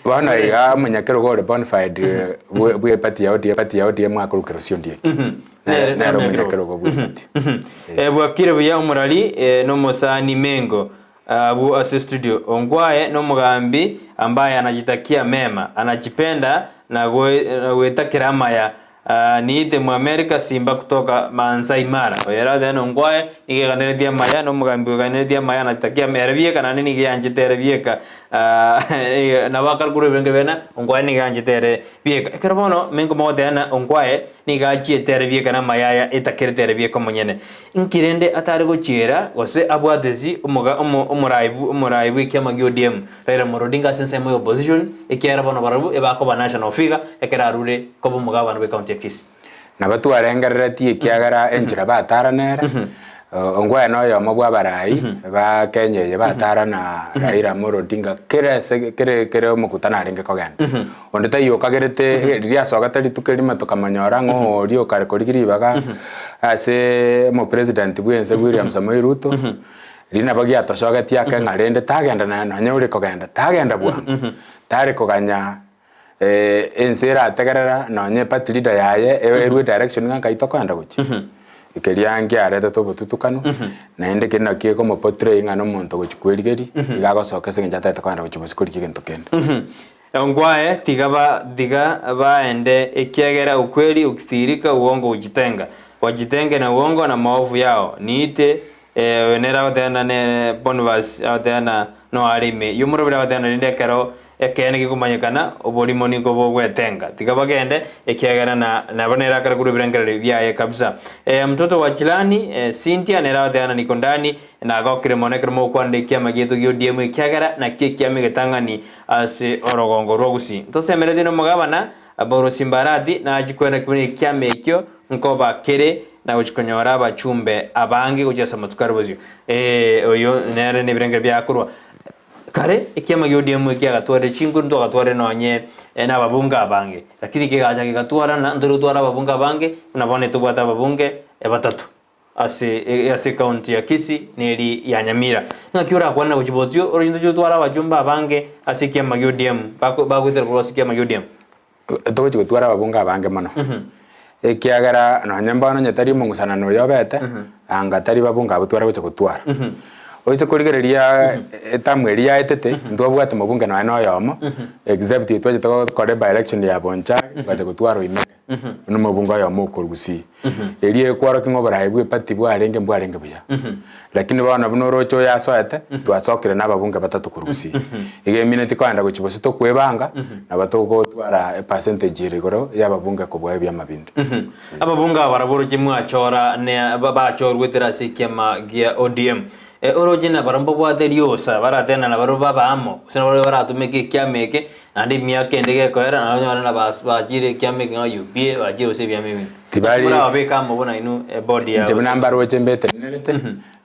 Bono iga omonyakerogo ore bonafide bwe bwe party ya ODM party ya ODM akorwa Kerosi Ondieki. Nere Nere nere omonyakerogo. omonyakerogo bwe party. Bwakire buya omorari nomosani Mengo abwo ase studio. Ongwae nomogambi ambaye anajitakia mema, anajipenda na goetakera amaya Niite Mwamerika simba kutoka Maasai Mara. Oyo ere oteba nongwae, nigo eganeretie amaya, na omogambi oganeretie amaya anachitakia ere bieka, naende nigo eanchete ere bieka. Nabo akare korwa ebirenge biane, ongwae nigo eanchete ere bieka. Ekero bono mengo mogoteba ng'a ongwae nigo achiete ere bieka na amaya aya etakerete ere bieka omonyene. Inki rende atare gochiera gose abwate ase omoga omo omorai omorai bw'ekiama gia ODM Raila Amolo Odinga ase ensemo ya opposition, ekiagera bono barabwo ebakoba national figure ekero arure koba omogabana bwe county ya Kisii. Nabo twarengereretie ekiagera enchera batara nere, Ongwae noyomo bw'abarai ba Kenya eye batara na Raila Amolo Odinga kera ase kere kere omokutano arenge kogenda. Onde taiyo okagerete riria asogete rituko erimo tokamonyora ng'a oria okare korigia ribaga ase omopresident bwense William Samoei Ruto, Riria nabo giatosogetie ake ng'a rende tagenda naye nonya ore kogenda, tagenda bwango, tare koganya ense erategerera nonya eparty leader yaye erue direction ng'a nkai tokoenda gochia. Keria nkiaretete obotutukanu, naende keria nakio gekomoportray ng'a nomonto ogochia kwerigeria, iga agosoka ase eng'encho atagete kogenda gochia bosio korigia egento kende. Ngwae tiga ba tiga baende, ekiagera ukweli ukithihirika uongo hujitenga. Wajitenge na uongo na maovu yao. Niite eh, oyo nere agoteba nere Bonifas agoteba na noare ime y'omoroberi agoteba rende ekero ekeene gekomanyekana oborimo nigo bogwetenga. Tiga bagende ekiagera na nabo nere akare korwa ebirengererio biaye kabisa. Eh, mtoto wa jirani eh, Cynthia nere agoteba na niko ndani nagokire mono ekero mogokwanera ekiama giaito gia ODM ekiagera nakio ekiama egetang'ani ase orogongo rwa Gusii. Ntosemeretie nomogabana Apolo Simbarati nachie kwenda buna ekiama ekio nkoba kere na gochia konyora abachumbe abange gochia ase amatuko are bosio. Ee, oyo nere nebirengererio biakorwa. Kare ekiama gia ODM ekiagatwarire chinguru ntwagatwarire nonye na ababunge abange, lakini kegacha kegatwarana ntori gotwara ababunge abange buna bono etobwate ababunge batato. Ase ase ekaunti ya Kisii na eri ya Nyamira. Ng'aki orakwane gochia bosio ore chinto chiotware abachumbe abange ase ekiama gia ODM bako bagoetera korwa ase ekiama gia ODM? Togochi gotwara ababunge abange mono, ekiagera nonye mbono onye tari omong'usanano oyo obete, anga tari babunge abwo tware gocha gotwara. Oise korigereria etamu eria yaetete, ntwabwate mobunge nonye na oyomo, except twachete gokora by election ya Bonchari, twacha gotwara Oimeke. Buna omobunge oyomo okorwa Gusii. Erio ekworokia ng'a oboraai bw'eparty bwarenge mbwarenge buya. Lakini bono buna oroche oyo asoete, twasokire na ababunge batato korwa Gusii. Iga emineti koenda gochia bosio tokwebanga, nabo togotwara epercentage ere igoro ya ababunge kobua ebiama binde. Ababunge aba barabwo oroche mwachora ne bachorwetera ase ekiama gia ODM. Oroche nabarabwo mbabwate riosa baratenda nabarabwo babe amo, gose nabarabwo baratumeke ekiama eke Naende emiaka ende gekoera, naende onyore ng'a bas bachire ekiama eke ng'a UPA, bachire gose ebiama ebinde. Tibari- Morababeke amo buna inwe ebody ya Inche buna gose. mbaroche mbetenerete,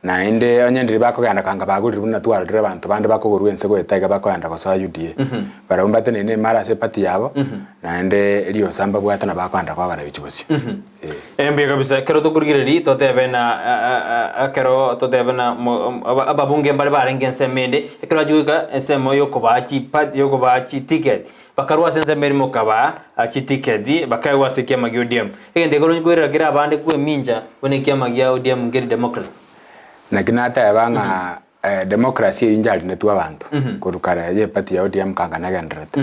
naende onye ndiri bakogenda kanga bagorire buna twarorire abanto bande bakogorwa ense goeta iga bakogenda gosoa UDA. Barabwo mbateneine imara ase eparty yabo, naende riosa mbabwate nabo bakogenda koba abaraichi bosio. Eh. Mbuya kabisa, ekero tokorigereria totebe na ekero totebe na ababunge mbare barenge ensemo ende, ekero bachia goika ensemo yokobaa chiparty yokobaa chiticket, bakarwa ase ensemo erimo okabaa chiticket bakaegwa ase ekiama gia ODM. Egento ekero nkoirera kere abande kwemincha buna ekiama gia ODM nkeri democracy. Naki nateba ng'a democracy eyio njarinetwe abanto korwa kare ya eparty ya ODM kanga nagendererete.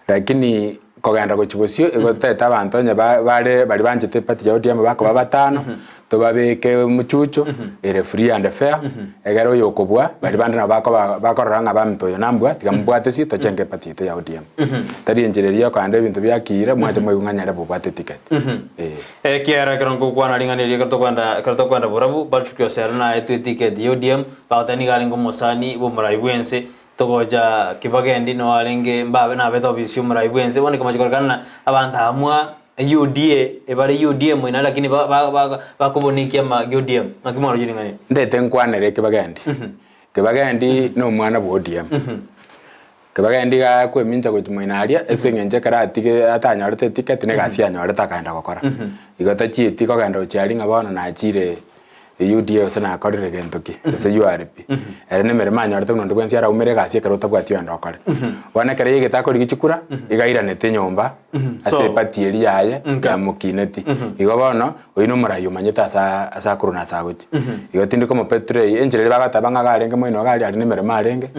Lakini kogenda gochia bosio egotete abanto onye ba- bare baria banchete eparty ya ODM bakoba batano, tobabeke omochucho ere free and fair, egere oyo okobua baria bande nabo bakoba bakorora ng'a baminto oyo nambua tiga mobwate ase tochenge eparty yaito ya ODM. Tari enchera eria yokoenda ebinto biakiire mwache mwaigwa ng'a nyarebe obwate eticket eh. Ekiagera ekero ngokwana ring'ana eri ekero tokoenda ekero tokoenda borabu, Patrick Osero naetwe etiketi ya ODM, bagoteba nigo arenge omosani bw'omorai bw'ense, togocha Kibagendi noo arenge mbabe nabete ofisi y'omorai bw'ense, bono ekamanya korekana ng'a abanto aba mwa UDA ebare UDM ina lakini ba ba ba bakobuna ekiama gia ODM, naki mwaroche ring'ana eri? Ndete nkwanere Kibagendi. Kibagendi na omwana bwa ODM. Kibagendi iga akwemincha gochia moino aria, ase eng'encho ekero atige atanyorete eticket na egasi anyorete akaenda gokora. Igo tachieti kogenda gochia aria ng'a bono nachire UDA gose nakorire gento ki, gose URP. Ere na emeremo anyorete buna onde bwensi araumere egasi ekero otabwati ogende okore. Bono ekero yaigete akorigia chikura, iga airanete nyomba ase So- eparty eria yaye Okay. yamokineti. Igo bono, oyio na omorai omanyete asa ase akorwa na ase agochia. Igo tindi komopetrei, enchera eria bagoteba ng'a iga arenge moino iga aria aria na emeremo arenge,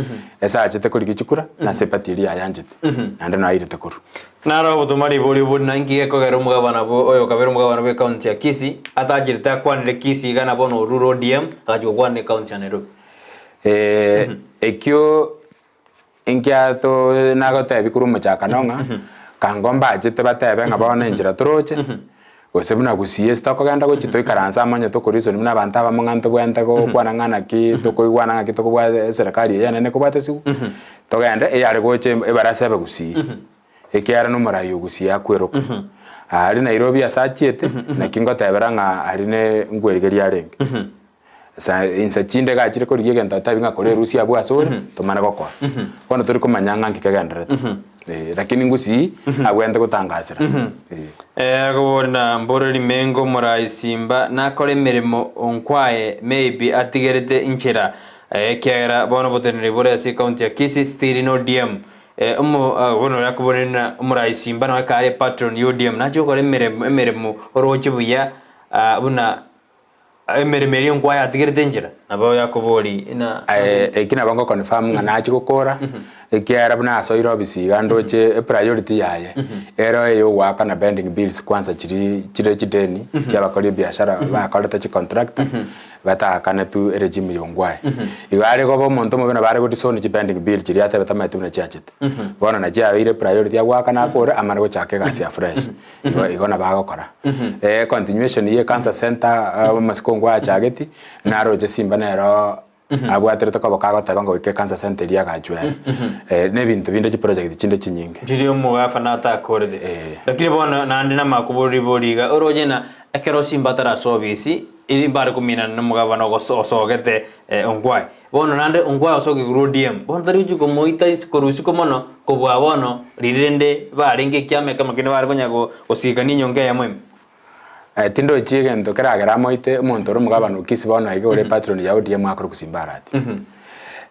ase achete korigia chikura, na ase eparty eria yaye anchete, naende noyo airete korwa. Naro ogotoma riborio buna inki gekogera omogabana bwo oyo okabere omogabana bwe county ya Kisii atachirete akwanire Kisii iga na bono orure ODM agachia gokwana ecounty ya Nairobi. Ekio Inkiato nagotebi korwa omochakano ng'a kango mbachete batebe ng'a bono enchera toroche, gose buna gusii ase tokogenda gochia toikaranse amo onye tokoreason buna abanto abamo ng'a ntobwenerete gokwana ng'a naki tokoigwana ng'aki tokobua eserekari eye enene ekobwata esiko, togende eyare gocha ebarasa ebe gusii, ekiagera na omorai o gusii akweroka. Aria Nairobi ase achiete, naki ngotebera ng'a aria ne nkwerigeria arenge. Sa insa chinde iga achire korigia egento atebi ng'a kora erusia abwo ase ore, tomane gokora. Bono tori komanya ng'a nki kegendererete. Eh, lakini ngusii, abwenerete gotangasera. Eh. Akobora mbore rimengo omorai simba nakore emeremo onkwaye maybe atigerete inchera ekiagera bono oboteneneri bore ase ecounty ya Kisii still no ODM omo bono oria akobora ng'a omorai simba noe kare patron ya ODM nache gokora emeremo emeremo oroche buya buna. Emeremo eria Ongwae atigerete enchera, nabo yakoboria ng'a. Aye eki nabo ngo confirm ng'a nachia gokora, ekiagera buna asoire ofisi iga ndoche epriority yaye, ero eyogoakana pending bills kwanza chiria chire chideni chia abakori ebiashara bakorete chicontractor, bataakanetwe eregime ya Ongwae. Igo are koba omonto omobe nabo are godisown chipending bill chiria atebe tamanyeti buna chiachete. Bono nachi yabeire epriority agoakana akore amane gochaka egasi afresh. Igo igo nabo agokora. Continuation ya ecancer center amasiko Ongwae achageti, naroche Simba nero abwaterete koboka agoteba ng'a goika ecancer center eria agachwe ere. Na ebinto binde chiproject chinde chinyinge. Riria omogafana atakorete. Eh. Lakini bono naende namakobori ribori iga, oroche ng'a ekero Simba atarase ofisi, eri mbare kominana na omogabana ogoso osogete Ongwae. Bono naende Ongwae osoke korwa ODM, bono tari gochia komoita ase korwa isiko mono kobua bono riria rende barenge ekiama ekemo kende bare konya gosikania enyongo eyemo ime. Tindochi egento keragere amoite omonto ore omogabana o Kisii bono iga ore patron ya ODM akore gosimba arati.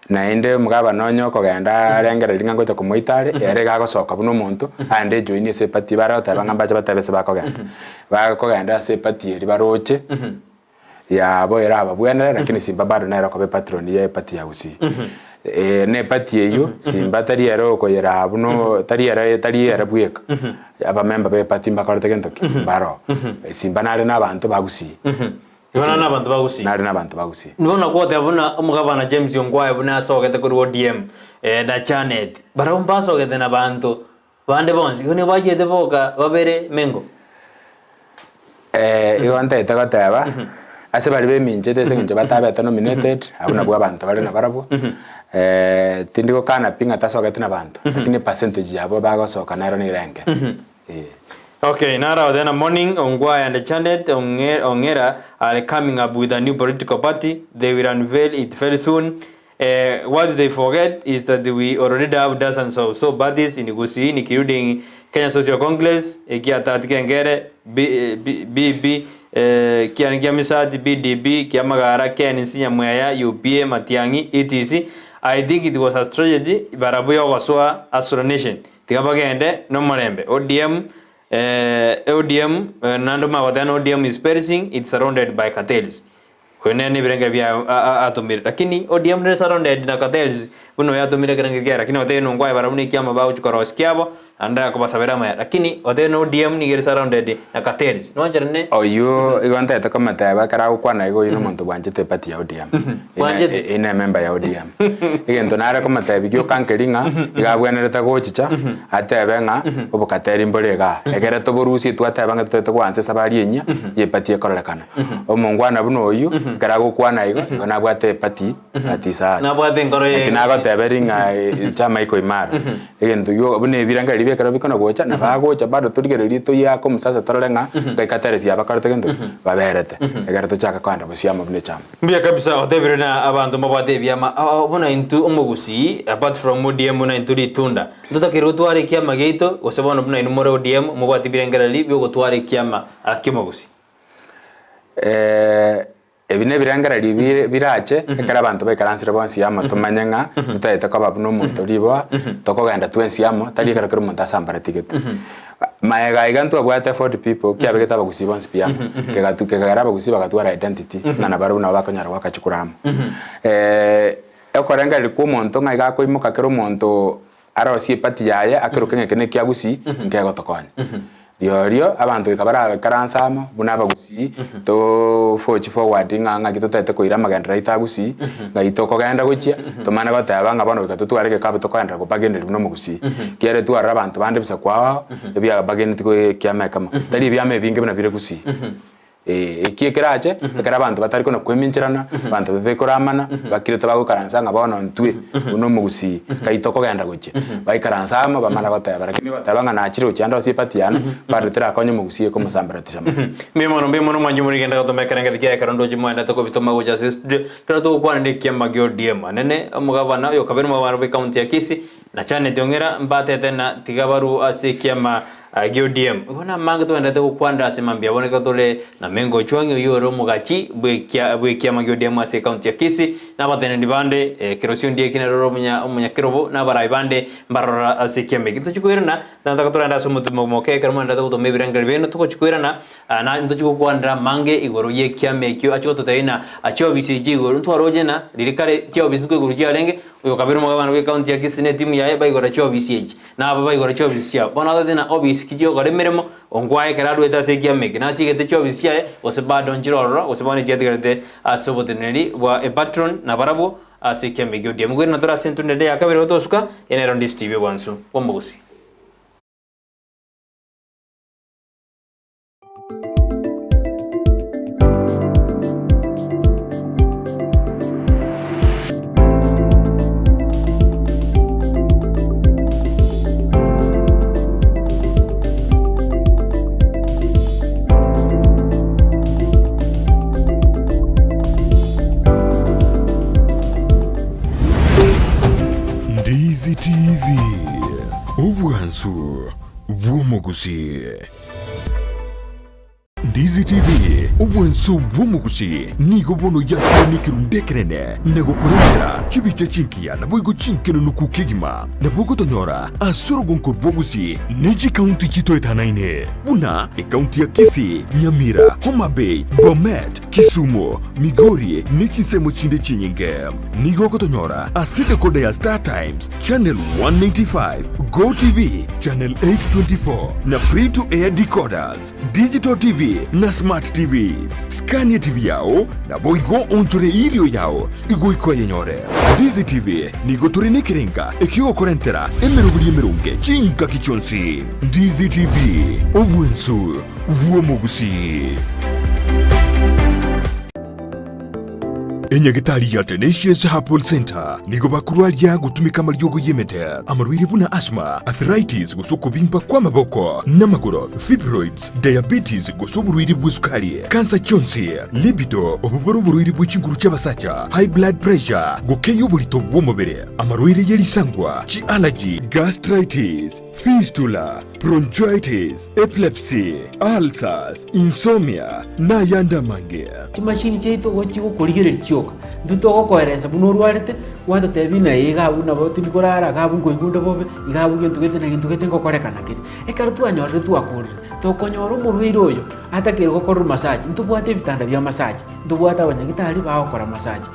Naende omogabana onye okogenda arengereria ng'a ngocha komoita are, ere iga agosoka buna omonto, aende ejoini ase eparty bare goteba ng'a mbache batebe ase bakogenda. Bakogenda ase eparty eria baroche, yabo erababwenere lakini Simba bado nere okoba epatron ye eparty ya Gusii. Na eparty eywo Simba tari ere okoyeraa buna tari ere tari ere bweka, abamemba ba eparty mbakorete gento ki? Mbaroo. Simba nare na abanto ba Gusii. Igo nare na abanto ba Gusii. Nare na abanto ba Gusii. Nigo nagoteba buna omogabana James Ongwae buna asogete korwa ODM na Janet, barabwo mbasogete na banto bande bonsi, igo nigo bachiete boka babere mengo. Igo ntaete goteba, ase baria beminchete ase eng'encho batabete nominated, abwo nabwo abanto bare nabarabwo, tindi gokana pi ng'a tasogeti na banto, lakini epercentage yabo bagosoka nero nere enke, eh. Okay, naro then morning Ongwae and Janet Ong'e Ong'era are coming up with a new political party, they will unveil it very soon. Eh, what they forget is that we already have dozens of so parties in Gusii including Kenya Social Congress, ekiatati kengere, B, B, BB, eh, kiani kia Misati, BDP, kia Magara, KNC Nyamweya, UPA, Matiang'i, etc. I think it was a strategy barabwo yogosoa Hustler Nation. Tiga bagende nomorembe. ODM, eh, ODM, eh, naende omanye goteba na ODM is perishing, it's surrounded by cartels. Oyo nere nebirengererio biaye atomire. Lakini ODM nere surrounded na cartels buna oyo atomire ekerengerio kiaye lakini otebe nongwa aye barabwo nekiama bagochia korosia kiabo naende akobasabera amaya. Lakini otebe na ODM nigo ere surrounded na cartels. Nwancherane? Oyio igo ntaete komoteba ekero agokwana igo oyio nomonto bwanchete eparty ya ODM. Bwanchete? Ine emember ya ODM. Egento nare komotebia gioka nkeri ng'a iga abwenerete gochicha atebe ng'a obokateri mbore igaa. Ekere toborusie twateba ng'a totaete goansa esabari enyia ye eparty ekororekana. Omongwana buna oyio, ekero agokwana igo, igo nabwate epati at his heart. Nabwate enkoro ye- Naki nagoteberia ng'a echama iko imara. Egento gio buna ebirengererio bie ekero bikona gocha, nabo agocha bado torigererie toyiake omosacha torore ng'a ngai kateresi abakorete gento ki? Baberete. Ekero tochaka kogenda bosio amo buna echama. Mbuya kabisa otebire na abanto mbabwate ebiama ah, buna intwe omogusii apart from ODM buna intwe ritunda ntotakeire gotwara ekiama giaito gose bono buna inwe more ODM mobwate ebirengererio biogotwara ekiama ah, kiomogusii. Ebi nebirengererio bire birache ekero abanto baikaransire bonsi amo tomanye ng'a totagete koba buna omonto riboa, tokogenda twensi amo, tari ekero kera omonto asambaretigete. Maega iga ntwabwate Ford people kiabegete abagusii bonsi pi amo, kegatu kekagera abagusii bagatwara identity ng'a nabarabwo nabo bakonyara goaka chikura amo. Okorengereria kwa omonto ng'a iga akoimoka kera omonto arosie epati yaye akeroke ng'a eke nekia gusii nkegotokonya. Rirorio abanto goika baraikaranse amo buna abagusii too forge forward ng'a ng'aki totaete koira amagenderero aito agusii, ng'ai tokogenda gochia, tomane goteba ng'a bono goika totware egekabu tokogenderera kobageneria buna omogusii. Ekiagera twarora abanto bande ebisaku ao ao, ebiabageneti ekiama ekemo, tari ebiama ebinge buna bire gusii. Eki ekerache, ekero abanto batari kona kwemincherana, abanto batari koramana, bakirete bagoikaransa ng'a bono ntwe buna omogusii, nkai tokogenda gochia. Baikaransa amo bamana goteba, lakini goteba ng'a nachire gochia ande ase epati yane, bado terakonye omogusii ekomosamberetisha mono. Mbuya mono, mbuya mono mwanche more genda gotoma ekerengeri kiaye ekero ndoche mwaendete kobitoma gocha ase estudio, ekero togokwana na ekiama gia ODM. Anene omogabana oyo kabere omogabana bwe county ya Kisii, na Janet Ong'era mbatete na tiga barue ase ekiama. Gia ODM. Igo namange togenderete gokwanera ase mambia bono ekero tore na Mengo Ochwang'i oyio ore omogachi bw'ekia bw'ekiama gia ODM ase ekaunti ya Kisii, na abateneneri bande Kerosio Ondieki nere ore omonya omonyakerobo, na abarai bande mbarora ase ekiama eki. Ntochi koirana, nataka torende ase omotumo omoke ekero mogenderete gotoma ebirengererio biaino, togochi koirana na ntochi gokwanera amange igoro y'ekiama ekio achi gototebia ng'a chiofisi echi igoro ntwaroche ng'a riria kare chiofisi nkoigoro chiarenge, oyo kabere omogabana bw'ekaunti ya Kisii na etimu yaye baigora chiofisi echi. Na aba baigora chiofisi chiabo. Bono atotebie ng'a obisi ki chiogokora emeremo, ongwae ekero aruete ase ekiama eke, nasiegete chiofisi chiaye, gose bado nchire ororo, gose bono chiatigarete ase oboteneneri bwa epatron nabarabwo ase ekiama ekio. ODM Kweri natore ase entunda ende ya kabere gotosuka, eye nero Ndisi TV obwansu bw'omogusii. Ndizi TV, obwansu bw'omogusii. Ndizi TV, obwanso bw'omogusi, nigo bono yakire nekerundu ekenene na gokorentera chibicha chingiya naboigo chinkenunuku kegima. Nabo ogotonyora ase orogonko rw'ogusi ne chikaunti chitoetanaine buna ekaunti ya Kisii, Nyamira, Homa Bay, Bomet, Kisumu, Migori ne chinsemo chinde chinyinge. Nigo ogotonyora ase decoder ya Star Times, Channel 195, Go TV, Channel 824 na Free to Air decoders, Digital TV na Smart TVs. Scania TV yao naboigo onchore erio yao igoika oyenyore. Ndizi TV nigo tore nekerenga ekiogokorentera emeroberi emeronge chingaki chionsi. Ndizi TV, obwensu bw'omogusii. Enyagitari ya Tenacious Herbal Centre nigo bakorwaria gotumeka amariogo y'emete, amarwaire buna asthma, arthritis gose okobimba kw'amaboko n'amagoro, fibroids, diabetes gose oborwaire bw'esukari, kansa chionsi, libido, obo bore oborwaire bwe chinguru chi'abasacha, high blood pressure, gokeyia oborito bw'omobere, amarwaire ye risangwa, chi'allergy, gastritis, fistula, bronchitis, epilepsy, ulcers, insomnia, na ayande amange. Chimashini chiaito igo chigokorigereria chioka, intwe togokoeresa buna orwarete, gwatotebia ng'a iga abwo nabo tindi korara, iga abwo nkoigwa onde bobe, iga abwo gento gete na gento gete ngokorekana kere. Ekero twanyorire twakorire, tokonyora omorwaire oyo atakeire gokorerwa massage, ntobwate ebitanda bia massage, ntobwate abanyagitari bagokora massage.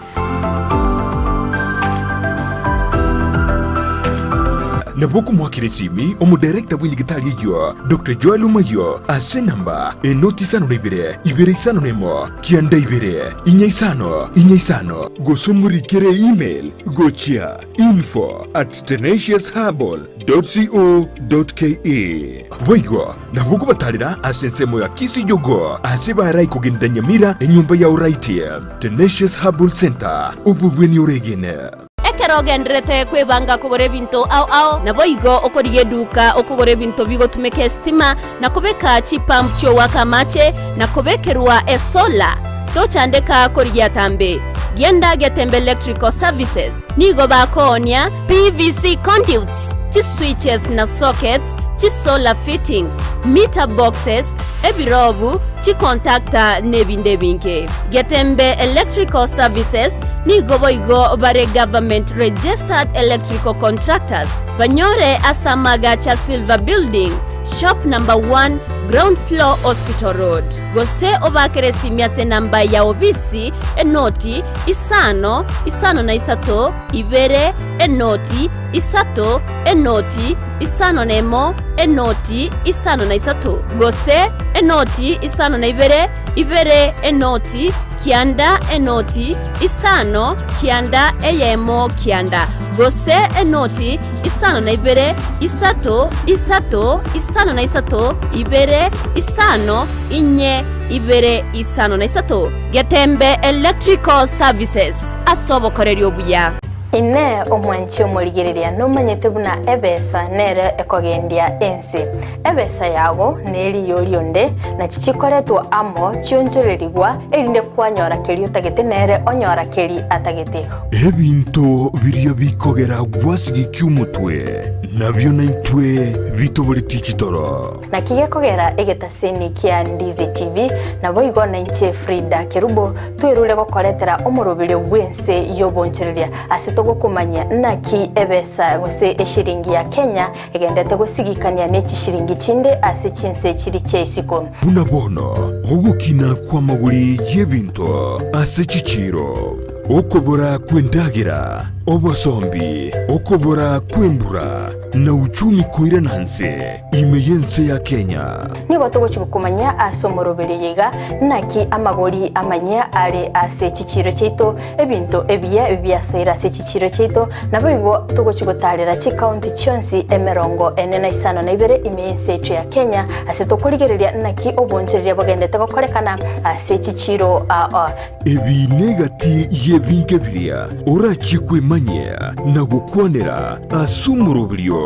Nabo okomoakera esimi omodirector bw'enyigitari eyio, Doctor Joel Omayio, ase enamba enoti isano na ibere, ibere isano na emo, kianda ibere, inya isano, inya isano, gose omorikere email gochia info at tenaciousherbal dot co dot ke. Boigo nabo okobatarera ase ensemo ya Kisii Jogoo ase barai kogenda Nyamira enyomba ya Oraiti. Tenacious Herbal Centre, obobweni oregene. Ekero ogendererete kwebanga kogora ebinto ao ao, naboigo okorigia eduka okogora ebinto bigotumeka esitima, na kobeka chipump chi'ogoaka amache, na kobekerwa esolar. Tochandeka korigia atambe. Genda Getembe Electrical Services. Nigo bakoonia PVC conduits, chiswitches na sockets, chisolar fittings, meter boxes, ebirobu, chicontactor nebinde ebinge. Getembe Electrical Services nigo boigo bare government registered electrical contractors. Banyore ase amaagacho a Silver Building, Shop number 1, Ground floor Hospital Road. Gose obaakere esimi ase enamba ya obisi enoti isano, isano na isato, ibere, enoti, isato, enoti, isano na emo, enoti, isano na isato, gose enoti, isano na ibere, ibere, enoti, kianda, enoti, isano, kianda, eyemo, kianda, gose enoti, isano na ibere, isato, isato, isano na isato, ibere, isano, inye, ibere, isano na isato. Getembe Electrical Services, ase obokoreri obuya. Inee, omwanchi omorigereria, nomanyete buna ebesa nere ekogendia ense? Ebesa yago neriyo rionde, nachi chikoretwa amo chionchorerigwa, erinde kwanyora keria otagete nere onyora keria atagete. Ebinto biria bikogera gwasigikia omotwe, nabio naintwe bitoboretie chitoro. Naki gekogera egetaseni kia Ndizi TV, naboigo nainche Frida Kerubo, twerure gokoretera omoroberio bw'ense y'obonchoreria ase togokomanyia naki ebesa gose eshiringi ya Kenya egendete gosigikania ne chishiringi chinde ase chinse chiri chia isiko. Buna bono ogokina kw'amagori y'ebinto ase chichiiro, okobora kw'endagera, obosombi, okobora kw'embura, na uchumi koirana nse ime y'ense ya Kenya. Nigo togochia gokomanyia ase omoroberio oyo iga, naki amagori amanyia are ase chichiiro chiaito, ebinto ebiya biasoire ase chichiiro chiaito, naboigo togochia gotaarera chikaunti chionsi emerongo ene na isano na ibere ime y'ense yaito ya Kenya, ase tokorigereria naki obonchoreria bogendete gokorekana ase chichiiro aa. Ebi negati y'ebinto biria orachie kwemanyia na gokwanera ase omoroberio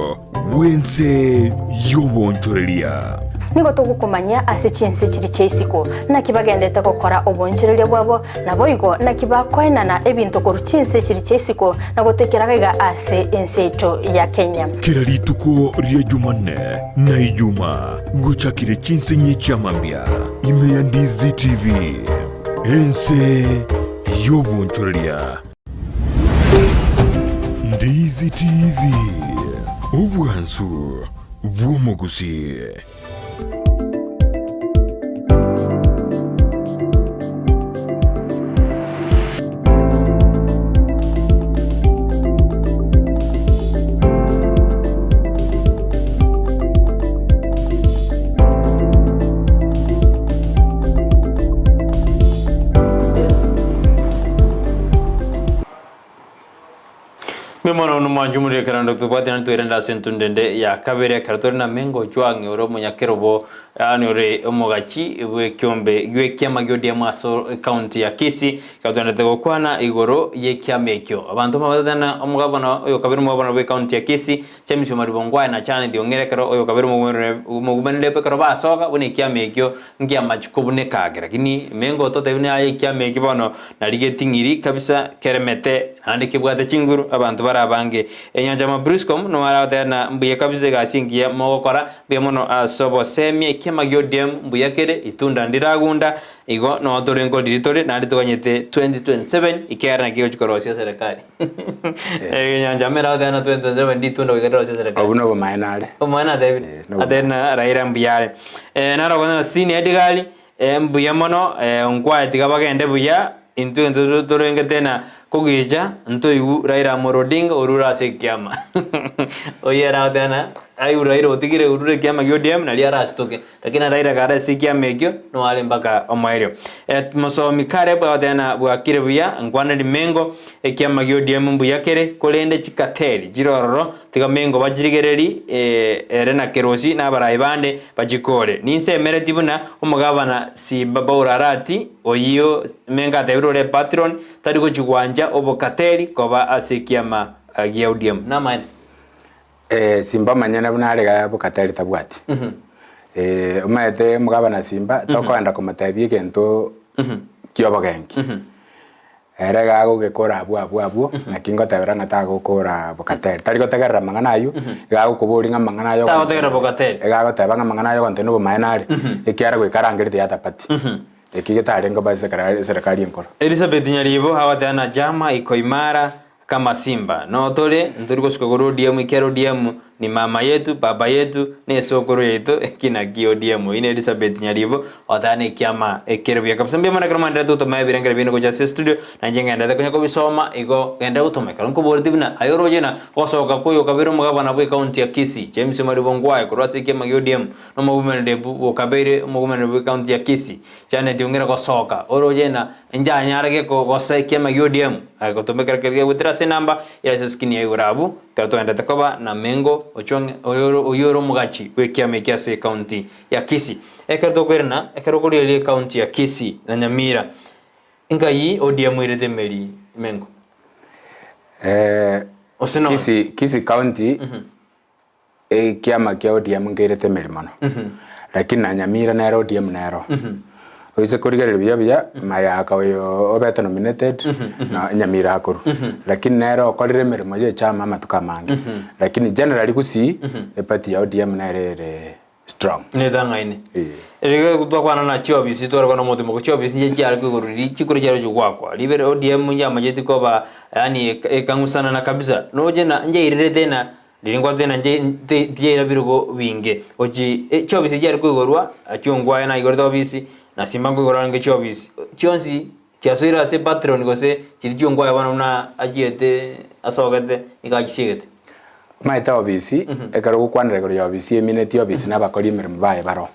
bw'ense y'obonchoreria. Nigo togokomanyia ase chinse chiria chia isiko, naki bagendete gokora obonchoreria bwabo, naboigo naki bakoenana ebinto korwa chinse chiria chia isiko na gotoikera iga ase ense yaito ya Kenya. Kera rituko ria Jumanne na Ijuma ngochakire chinsenyi chia mambia ime ya Ndizi TV, ense y'obonchoreria. Ndizi TV, obwansu bw'omogusii. Mimono nomwanchi omoriri ekero ande tobwatana ntoirende ase entundu ende ya kabere ekero tore na Mengo Ojwang'e ore omonyakerobo yaani ore omogachi bw'ekiombe gw'ekiama gia ODM ase ekaunti ya Kisii ekero twaendete gokwana igoro y'ekiama ekio. Abanto mbabatetana omogabana oyo kabere omogabana bw'ekaunti ya Kisii James Omariba Ongwae na Janet Ong'ere ekero oyo kabere omogumanire ekero basoka buna ekiama ekio nkiamachiko buna ekage lakini Mengo totebi buna aye ekiama ekio bono nari geting'iri kabisa keremete naende kebwate chinguru abanto bare abange. Enyancha Mabriscom nigo aragoteba ng'a mbuya kabisa egasi engiya mogokora mbuya mono ase obosemia ekiama gia ODM mbuya kere itunda ndiragunda igo noo tore nkoriri tore naende toganyete 2027 ekiagera naki egochi korosia eserekari. Enyancha amere agoteba ng'a 2027 ritunda goika rirosie eserekari. Obwo nobomaene are. Obomaene atebire? Eh, nobomaene. Atebire ng'a Raila mbuya are. Naro okonyora Senior Edgar, mbuya mono, nkwaye tiga bagende buya, intwe egento torengete na kogicha ntoigwe Raila Amolo Odinga orure ase ekiama. Oyio ere agoteba ng'a aigwe Raila otigire orure ekiama gia ODM nario arasitoke. Lakini Raila kare ase ekiama ekio nigo are mpaka omoerio. Mosomi Caleb agoteba ng'a bwakire buya, nkwane rimengo, ekiama gia ODM mbuya kere, korende chikateri chire ororo Tiga mengo bachirigererie, ere na Kerosi na abarai bande bachikore. Ninsemeretie buna omogabana Siba Baurarati, oyio mengo atebire ore patron, tari gochia gwancha obokateri koba ase ekiama gia ODM. Namaene. Simba omonyene buna are iga bokateri tabwati. Omanyete omogabana Simba tokoenda komotebia egento kiobogenki. Ere iga agogekora abwo abwo abwo, naki ngotebera ng'a tagokora bokateri. Tari gotegerera amang'ana aywo, iga agokoboria ng'a amang'ana aye Tagotegerera bokateri. Iga agoteba ng'a amang'ana aye ogontebia nobomaene are, ekiagera goika arangerete yatapati. Eki getarenge oba ase eserekari enkoro. Elizabeth Nyaribo agoteba na Jama iko imara kama simba. Noo tore, ntori gosuka korwa ODM ekiagera ODM ni mama yetu, baba yetu, na esokoro yaito, eki naki ODM. Oyio ne Elizabeth Nyaribo, ogoteba na ekiama ekere buya kabisa. Mbuya mono ekero mwanderete gotoma ebirengero biaino gocha ase estudio, na inche ngenderete konya kobisoma, igo genderera gotoma ekero nkoboretie buna aye oroche na gosoka kwa oyokabere omogabana bwe ekaunti ya Kisii, James Omariba Ongwae korwa ase ekiama gia ODM, na omogomenere bwokabeire omogomenere bwe ekaunti ya Kisii, Janet Ong'ira gosoka, oroche na Inche anyare gosa ekiama gia ODM, agotoma ekero keria kegoetera ase enamba ya ase eskrini ya igoro abwo, ekero togenderete koba na Mengo Ochwang'e oyore oyio ore omogachi bw'ekiama eke ase ecounty ya Kisii. Ekero tokoirana, ekero okorigereria ecounty ya Kisii na Nyamira, nkai ODM erete emeri Mengo? Gose nonya. Kisii, Kisii County ekiama kia ODM nkeirete emeri mono, lakini na Nyamira nere ODM nero. Oise korigereria buya buya, Mayaka oyo obete nominated na Nyamira akorwa, lakini nere okorire emeremo ya echama amatuko amange. Lakini generally Gusii, eparty ya ODM nere ere strong. Netang'aine. Eh. Rigo twakwana na chiofisi tware kwana omotimo ko chiofisi nche chiare koigoro riri chikoro chiare gochia goakwa. Ribere ODM yamacheti koba yaani ekang'usanana kabisa. Noche na nchairerete na riri nkwatete na nche tiyaira birogo binge. Gochi chiofisi chiare koigorwa chiongwaye naigorete ofisi na Simba nkoigora arenge chiofisi. Chionsi chiasoire ase patron gose chiri chiongwaye bono buna achiete asogete nigo achisiegete. Omanyete ofisi, ekero ogokwanera igoro ya ofisi emineti ofisi na abakori emeremo baye baro.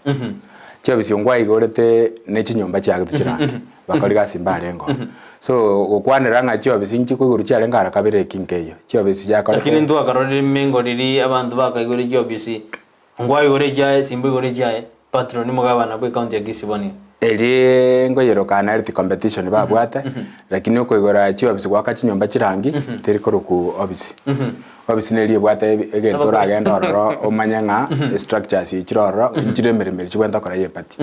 Chiofisi nkwaigorete ne chinyomba chiagetwe chirangi, bakori gasi mbarenge oo. So gokwanera ng'a chiofisi nchikoigorwa chiarenge ara kabere eki nkeiyo, chiofisi Lakini chiakorete. ntwakarorire emengo riria abanto bakaigora chiofisi, nkwaigora echiaye, Simba oigore echiaye, patron omogabana bwe county ya Kisii bono iga. Eria nkoyeroka naereti competition babwate, lakini okoigora chiofisi goaka chinyomba chirangi, teri korokwa ofisi. Ofisi neri ebwate egento oragende ororo omanye ng'a structures echi chire ororo, nchire emeremo eri chibwenerete gokora ya eparty.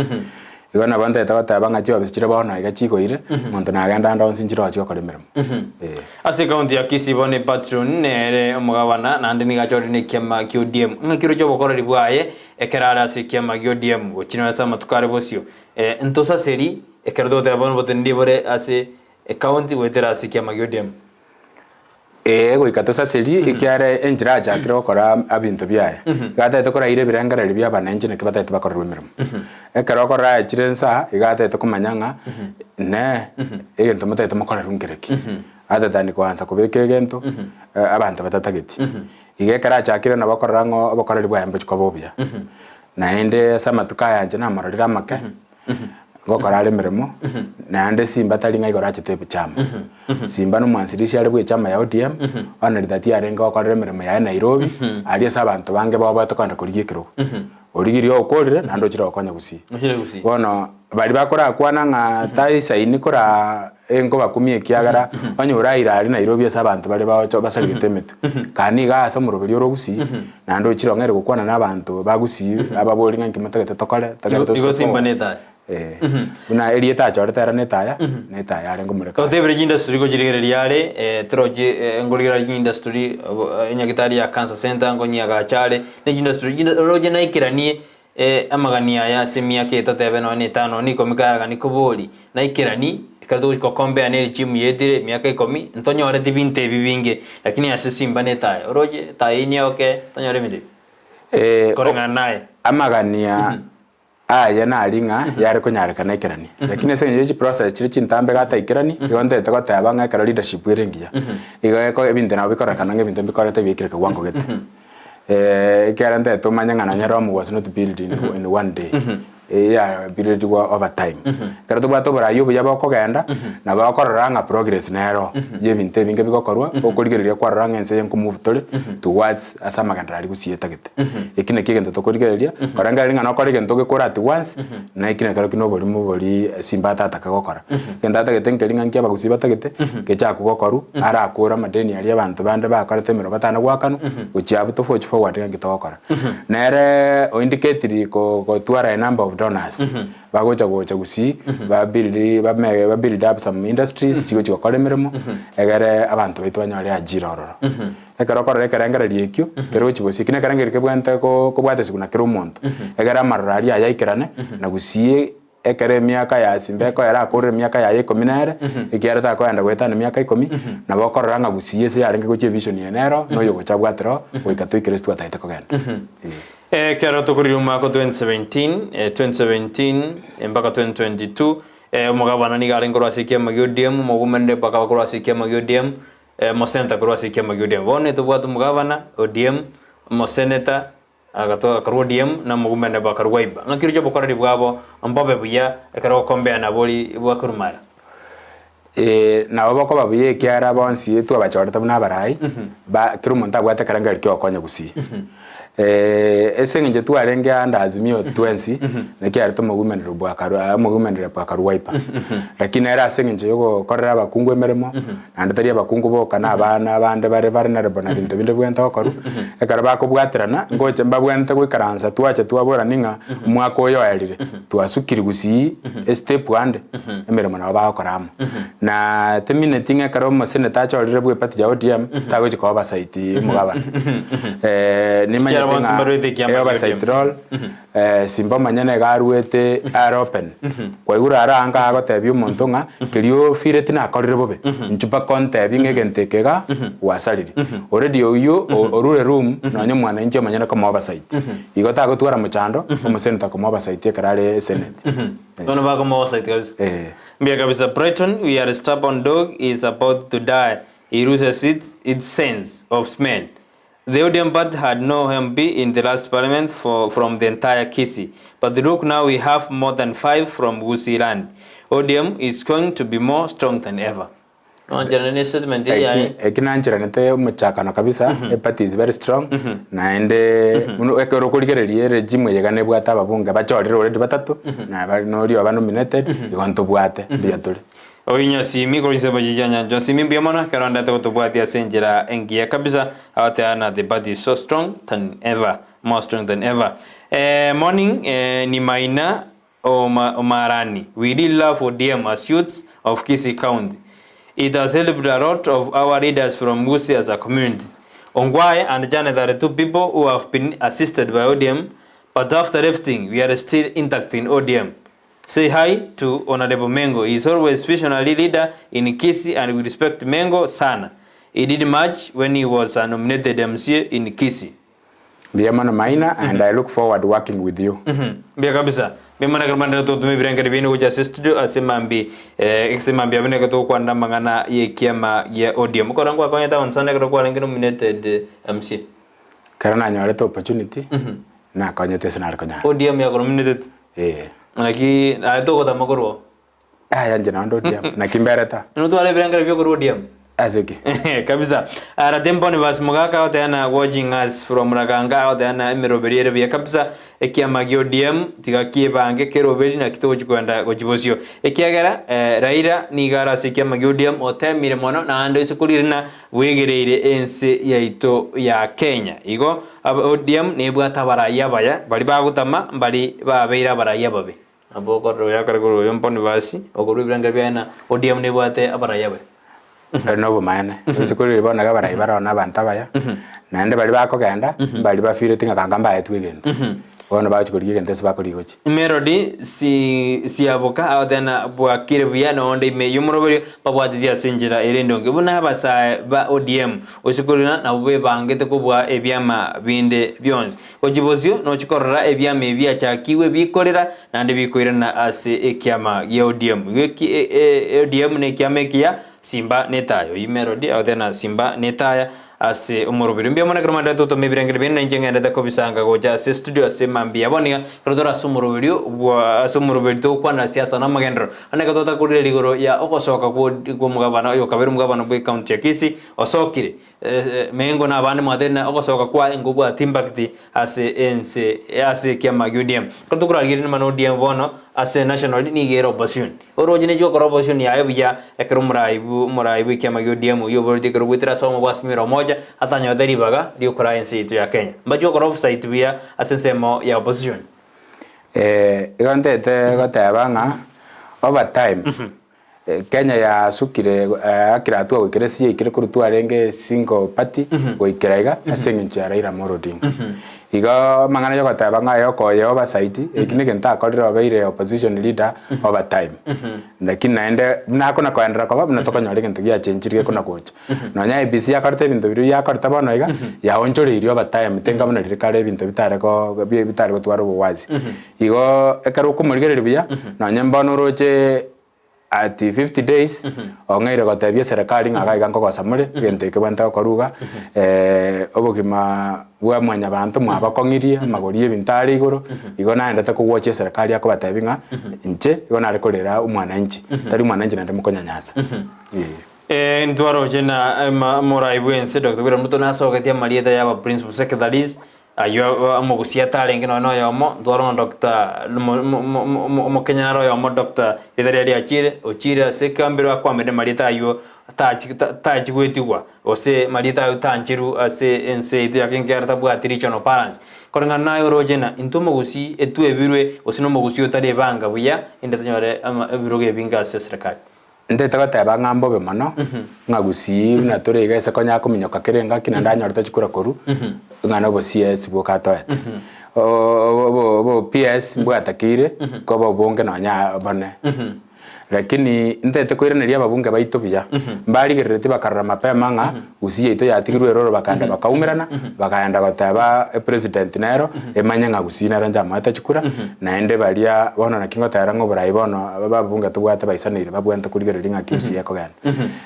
Igo nabo ntagete goteba ng'a chiofisi chire bono iga chigoire, monto nagenda ande onsi nchire oo chigokora emeremo. Eh. Ase ekaunti ya Kisii bono epatron nere omogabana naende nigo achorire na ekiama kia ODM. Ng'aki oroche obokoreri bwaye ekero are ase ekiama gia ODM gochia ase amatuko are bosio. Ntosaseri ekero togoteba bono oboteneneri bore ase ekaunti goetera ase ekiama gia ODM. Ee, goika tosaserie, ekiagera enchera achakire gokora ebinto biaye, iga atagete koraira ebirengererio bia abananchi naki batagete bakorerwe emeremo. Ekero okorora achire nsa, iga atagete komanya ng'a inee, egento motagete mokorerwe nkere ki? Other than koansa kobeka egento, abanto batatageti. Iga ekero achakire nabo okorora ng'a obokoreri bwaye mbochi koba obuya. Naende ase amatuko aya inche namororire amake, ngokora are emeremo, naende Simba tari ng'a igoro achete echama. Simba nomwansirishi are bwa echama ya ODM, only that yarenge gokorera emeremo yaye Nairobi, aria ase abanto bange baoboete kogenda korigia ekerogo. Origirie okorire, naende ochire gokonya gusii. Ochire gusii. Bono, baria bakorakwana ng'a taisaini koraa enkobakumia ekiagera onye oraire aria Nairobi ase abanto bare baocha basarigete emetwe. Kani nigo ase omoroberi ore ogusii, naende ochire ong'ere gokwana na abanto ba gusii ababori ng'a inki motagete tokore, togende Igo tosuke Simba forward. na etaya. Eh, buna erieta achorete ere na etaya, na etaya arenge omoreka. Otebire chindustry gochirigereria are, eh, torochi eh, ngorigereria chindustry, enyagitari ya cancer center nkonyiagacha are, ne chindustry, oroche naikeranie Amagani aya ase emiaka eye totebe nonya netano na ikomi karagani kobori, naikerani, ekero togochia gokompea ne regime yaetire emiaka ikomi, ntonyoreti binto ebi binge, lakini ase simba na etaya, oroche etaya eyio nioke tonyore ebinto ebi? Koreng'ana naye. Amagania aye nari ng'a yare konyarekana aikeranie, lakini ase eng'encho ye chiprocess chire chintambe iga ataikerani, igo ntagete goteba ng'a ekero leadership ere engiya, igo eko ebinto nabo bikorekana ng'a ebinto mbikorete biaikire kewango gete. Ekiagera ntagete omanye ng'a nonye Rome was not built in, in one day, eya buildigwa over time. Ekero tobwate oborai obuya bokogenda, nabo okorora ng'a progress nero ya ebinto ebinge bigokorwa, okorigereria kwarora ng'a ense eye nko move tore towards ase amagenderero aria gusii etagete. Eki nakio egento tokorigereria, korengereria ng'a nokore egento ogekore at once, na eki nakero ki na oborimo boria simba atataka gokora. Egento atagete nkeri ng'a nki abagusii batagete, gechaku gokorwa, arakore amadeni aria abanto bande bakorete emeremo batana goakanwa, gochia abwo tofochi forward ng'a nki togokora. Nere oindicatiri ko gotwara a number of donors, bagocha gocha gusii, ba build bame ba build up some industries chigochi gokora emeremo, egere abanto baito banyore ajira ororo. Ekero okorora ekerengererio ekio, kerochi gose eki nekerengererio kebwenerete ko kobwatesiwa na kera omonto, egere amaroro aria ayaikerane, na gusii ekero emiaka ya simba ekoera akorire emiaka yaye ikomi na ere, ekiagera takoenda goetana emiaka ikomi, nabo okorora ng'a gusii ase yarenge gochia evision eye nero, na oyo ogocha abwatire oo, goika toikere ase twatagete kogenda. Eh. Ekero tokorire omwaka o 2017, 2017 mpaka 2022, omogabana nigo arenge korwa ase ekiama gia ODM, omogomenere mpaka korwa ase ekiama gia ODM, Omoseneta korwa ase ekiama gia ODM. Bono etobwate omogabana ODM, omoseneta agatoka akarwa ODM, na omogumene bakarwa Wiper. Ng'aki roche obokoreri bwabo mbobe buya ekero ogokombea nabo ori bwakorwa mara? Nabo bokoba buya ekiagera bonsi twabachorete buna abarai, ba kera omonto abwate ekerengererio kia ogokonya gusii. Ase eng'encho twarenge under Azimio twensi, naki arete omowomen rep akarwa omowomen rep akarwa Wiper. Lakini nere ase eng'encho ya ogokorera abakungu emeremo, naende tari abakungu boka na abana bande bare vulnerable na binto binde bibwenerete gokorwa, ekero bakobwaterana, ngocha mbabwenerete goikaransa twacha twaborani ng'a omwaka oyo oerire, twasukire gusii estep ande, emeremo nabo bagokora amo. Na temineti ng'a ekero omoseneta achorire bwa eparty ya ODM, tagochi koba oversight omogabana. Nimanyete Ekiagera bonsi ng'a mbarwete ekiama kia oversight ODM. role, Simba omonyene iga aruete are open, kwaigure are anga agotebia omonto ng'a keria ofire tinakorire bobe, inchuo mpaka ontebie ng'a egento eke iga gwasarire. Already oyio orure room nonye omwananchi omonyene komo oversight. Igo tagotwara mochando, omosenator komo oversight ekero are senate. Bono bakomo oversight kabisa. Eh. Mbuya kabisa Brighton, we are stubborn dog is about to die, he loses its its sense of smell. The ODM party had no MP in the last parliament for from the entire Kisii but look now we have more than 5 from Gusii land. ODM is going to be more strong than ever. Noncherane ne statement eye yaye? Eki eki nancheranete omochakano kabisa, eparty is very strong, naende buna ekero okorigereria eregime eye iga nebwate ababunge bachorire already batato, na bari noria oba nominated, igo ntobwate mbuya tore. Oyio Nyasimi korwa chinsemo chiria chia nyanchwa. Nyasimi mbuya mono ekero ondete gotobwatia ase enchera engiya kabisa agoteba na the party is so strong than ever more strong than ever eh, morning eh, ni Maina Oma, Omarani we really love ODM as youths of Kisii County it has helped a lot of our leaders from Gusii as a community Ongwae and Janet are two people who have been assisted by ODM but after lifting we are still intact in ODM Say hi to Honourable Mengo, he is always visionary leader in Kisii and we respect Mengo sana. He did much when he was a nominated MCA in Kisii. Mbuya mono Maina and I look forward working with you. Mbuya kabisa. Mbuya mono ekero mande totome ebirengererio biaino gocha ase studio ase mambi eh, ase mambi abwo nigo togokwanera amang'ana y'ekiama gia ODM. Okora ngwakonyete abanto sana ekero kwarenge nominated MCA. Ekero nanyorete opportunity, nakonyete ase nare konyara. ODM yakonominated? Ee. Naki aye togotama korwa oo. Yaya inche nonde ODM, naki mberete aa. Notware ebirengererio bia korwa ODM? Ase ki? Kabisa. Ratem Boniface Mogaka agoteana watching us from Raganga agoteana emeroberi ere buya kabisa ekiama gia ODM tiga kiebange keroberi naki togochi koenda gochi bosio ekiagera eh, Raila nigo are ase ekiama gia ODM otemire mono naende ase koririna bwegereire ense yaito ya Kenya. Igo ODM nebwate abarai abaya, baria bagotama mbari babeire abarai ababe. Nabo okorora oyo akare korwa oyo Bonifasi okorwa ebirangero biaye na ODM nebwate abarai abaya. Ere nobomaene, rituko riria bono iga abarai baroo na abanto abaya, naende baria bakogenda, mbari bafireti ng'a kanga mbaetwe egento, bono bagochia korigia egento ase bakorigia gochia. Melody si siaboka agoteba bwakire buya nonde ime y'omoroberio babwatitie ase enchera ere endonge buna abasae ba ODM gose korina nabwo bebangete kobua ebiama binde bionsi. Gochia bosio nochi korora ebiama ebi biachakigwe bikorera naende bikoirana ase ekiama gia ODM. Igo eki ODM nekiama ekiya Simba netaya. Oyio Melody agoteba Simba netaya. Ase omorobiri mbuya mono ekero mwanderete gotoma ebirengeri biaino, na inche ng'endete kobisanga gocha ase estudio ase mambia bono iga, ekero tore ase omoroberio bwa ase omoroberi togokwanera siasa na amagenderero. Bono ekero totakorire rigoro ya ogosoka kwa kwa omogabana oyo okabere omogabana bwe county ya Kisii, osokire Mengo na abande mwatebirie na ogosoka kwaye nkobwate impact ase ense ase ekiama gia ODM. Ekero tokorarigereria mana ODM bono ase national nigo ere opposition. Oroche nechi gokora opposition yaye buya ekero omorai bwo omorai bwe ekiama gia ODM oyio oboretie ekero goetera ase obomo bwa Azimio la Umoja atanyorete ribaga riokoraa ense yaito ya Kenya. Mbachi gokora offside buya ase ensemo ya opposition. Igo ntete goteba ng'a over time Kenya yasukire akira hatua goikera ase yaikire korwa twarenge single party goikera iga ase eng'encho ya Raila Amolo Odinga. Igo amang'ana ya ogoteba ng'a aye okoye oversight eki na egento akorire obeire opposition leader over time. Lakini naende buna akona koenderera koba buna tokonyora egento giachenchire gekona gocha. Nonya IEBC yakorete ebinto biria yakorete bono iga, yaonchoreirie over time tenga buna riria kare ebinto bitare ko bitare gotwara obowazi. Igo ekero okomorigereria buya, nonye mbono oroche At 50 days, ong'eire gotebia eserekari ng'a iga iga nkogosa more, egento eke bwente gokorwa iga, obogima bwa mwanyabanto mwabakong'irie, amagori ya ebinto are igoro, igo naendete kogwochia eserekari akobatebia ng'a inche igo nare korera omwananchi, tari omwananchi naende mokonyanyasa. Eh. Ntwaroche na morai bwense Doctor William Ruto nasogetie amarieta ya aba principal secretaries. Ayio omogusia atarenge nonya na oyomo, ntware ng'a Doctor omokenya nare oyomo Doctor rieta riaye riachire, ochire ase ekambero akwamire marieta ayio tachi tachi goetigwa, gose marieta ayio tancherwa ase ense yaito ya Kenya ekiagera tabwati regional balance. Koreng'ana naye oroche ng'a intwe omogusii etwebirwe gose na omogusii otarebanga buya, inde tonyore ama ebirogo ebinge ase eserekari. Ntete goteba ng'a mbobe mono, ng'a gusii buna tore iga ase konya kominyoka kera engaki naende anyorete chikura korwa, ng'a na obo CS bwoka atoete. Obo obo PS mbwatakeire koba obonge nonya bone. Lakini ntete koiraneria ababunge baito buya, mbarigereretie bakarora mapema ng'a gusii yaito yatigirwe eroro bakaenda bakaumerana, bakaenda goteba epresident nero emanye ng'a gusii nero nchamoete chikura, naende baria bono naki ngotera ng'a oborai bono ababunge tobwate baisaneire babwenerete korigereria ng'aki gusii ekogenda.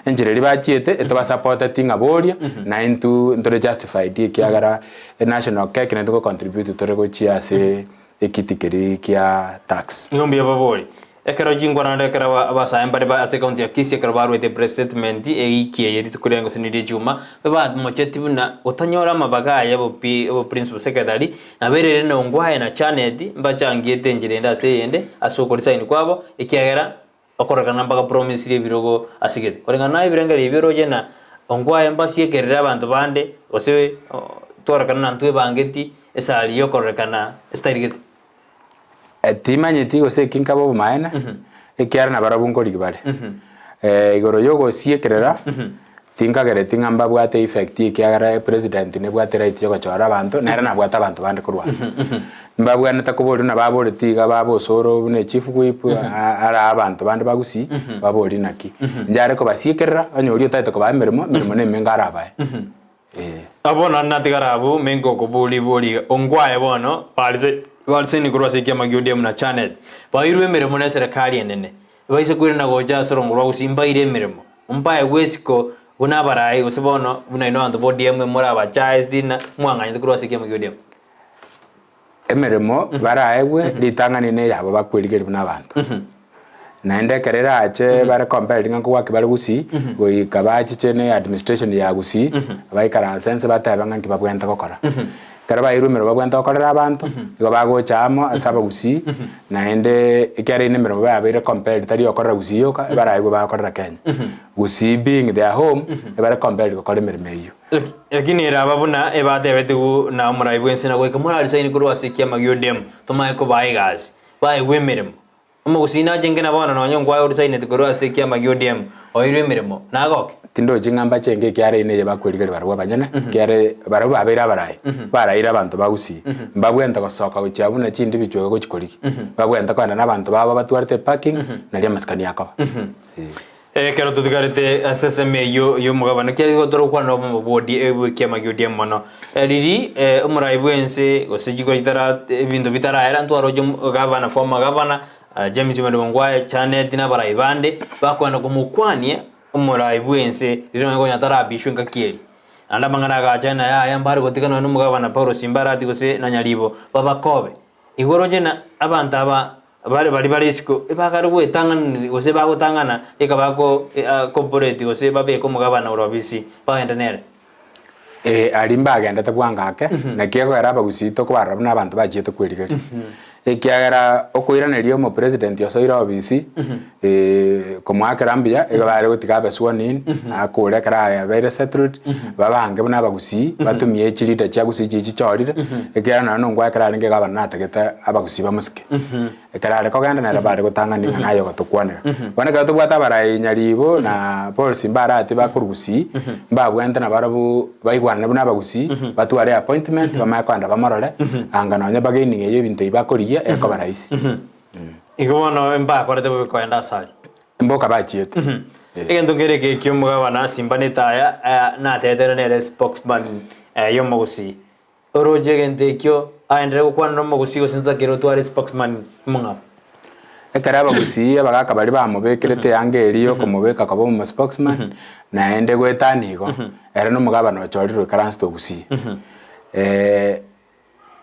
Enchera eria bachiete etobasapoteti ng'a boria, naintwe ntore justified ekiagera enational cake naintwe ngocontribute tore gochia ase ekiti keria kia tax. Nigo mbuya babori, Ekero chinkwana naende ekero abasae mbare ba ase ekaunti ya Kisii ekero baruete press statement eiki eye rituko ria gose niria echuma, bamocheti buna gotanyora amabaga aye obopi obo principal secretary naberire na Ongwae na Janet mbachangiete enchera ende ase eyende ase okorisign kwabo ekiagera okororekana mpaka promisire ebirogo ase gete. Koreng'ana naye ebirengererio ebio oroche na Ongwae mbasiekerere abanto bande gose twarorekana na ntwebangeti esari yokororekana estyle gete. Timanyeti gose eki nkaba obomaene, ekiagera nabarabwo nkorigia bare. Igoro y'ogosiekerera, tinkagereti ng'a mbabwate effect ekiagera epresident nebwate right yogochora abanto, nere nabwate abanto bande korwa abwo. Mbabwenerete koboria buna baboreti iga baba osoro buna echief whip, ara abanto bande ba gusii, baborie naki. Inche are kobasiekerera, onye oria otagete kobaa emeremo, emeremo nemenge arabae. Abwo naende natigare abwo menke okoboria-boria iga, Ongwae bono barise korwa ase ekiama gia ODM na Chanet, bairwe emeremo neserekari enene, baise koirana gocha ase orongo rwa gusii mbaire emeremo, mbaegwe esiko buna abarai gose bono buna inwe abanto ba ODM more abachae sitina mwang'anyete korwa ase ekiama gia ODM. Emeremo baraegwe ritang'ani neyabo bakwerigeria buna abanto. Naende ekero erache bare compelled ng'a nkogwaki bare gusii, goika bachiche ne administration ya gusii, baikaranse nse batebe ng'a nki babwenerete gokora. Ekero bairwe emeremo babwenerete gokorera abanto, igo bagocha amo ase abagusii, naende ekiagera eyio na emeremo babeire compelled tari okorera gusii yoka, ebaraegwe bagokorera Kenya. Gusii being their home, ebare compelled gokora emeremo eyio. Lakini eraba buna ebatebetigwe na omorai bw'ense na goika morarisaini korwa ase ekiama gia ODM tomanye kobaa egasi, baegwe emeremo. Omogusii nache inke na bono nonye nkwaye orisaineti korwa ase ekiama gia ODM oirwe emeremo, nagoke. Tindochi ng'a mbache enka ekiara eye neye bakwerigeria barabwo abanyene, ekiagera barabwo babeire abarai, baraire abanto ba gusii, mbabwenerete gosoka gochia buna chindibi chioka gochia korigia, babwenerete kogenda na abanto babo batwarete eparking, nario amasikani akoba. Ekero totigarete ase ensemo eyio y'omogabane, ekiagera tore gokwana obomo bw'ODM bw'ekiama gia ODM mono. Riria omorai bw'ense gose chikura chitara ebinto bitaraera ntwaroche gavana former governor James Mwende Ongwae, Janet na abarai bande bakoenda komokwania omorai bw'ense riria nonye konya atarabishwa engaki eria. Naende amang'ana agacha ng'a yaya mbare gotiga nonye na omogabana Paul Simbarati gose na Nyaribo babakobe. Igo oroche ng'a abanto aba Bare baria bare isiko ebakare gwetang'aneria gose bagotang'ana rika bako cooperate gose babeke omogabana ore obisi bagende nere. Ee, aria mbagendete bwango ake, naki ekogera abagusii tokobarora buna abanto bachiete kwerigeria. Ekiagera okoiraneria omopresident osoire obisi, komoakera mbuya, igo bare gotiga abe sworn in, akore ekero abeire settled, babange buna abagusii, batumie chileader chia gusii chiria chichorire, ekiagera nonye na ongwae ekero arenge gavana natagete abagusii bamosike. Ekero are kogenda nere bare gotang'ania ng'a naye ogotokwanera. Bono ekero tobwate abarai Nyaribo na Paul Simbarati bakorwa Gusii, mbabwente nabarabwo baigwanane buna abagusii, batware appointment bamanye kogenda bamorore, anga nonye bargaining eyio ebinto ebi bakorigia ekoba rahisi. Igo bono mbakorete bobe kogenda ase aria. Mboka bachiete. Egento nkere eke eki'omogabana Simba Netaya natetere nere spokesman y'omogusii. Oroche egento ekio aenderere gokwanera omogusii gose ntotakere otware spokesman omong'ao. Ekero abagusii abagaka baria bamobekerete eanga eria yokomobeka koba omospokesman, naende goetania igo, ere nomogabana ochorirwe oikaransete ogusii.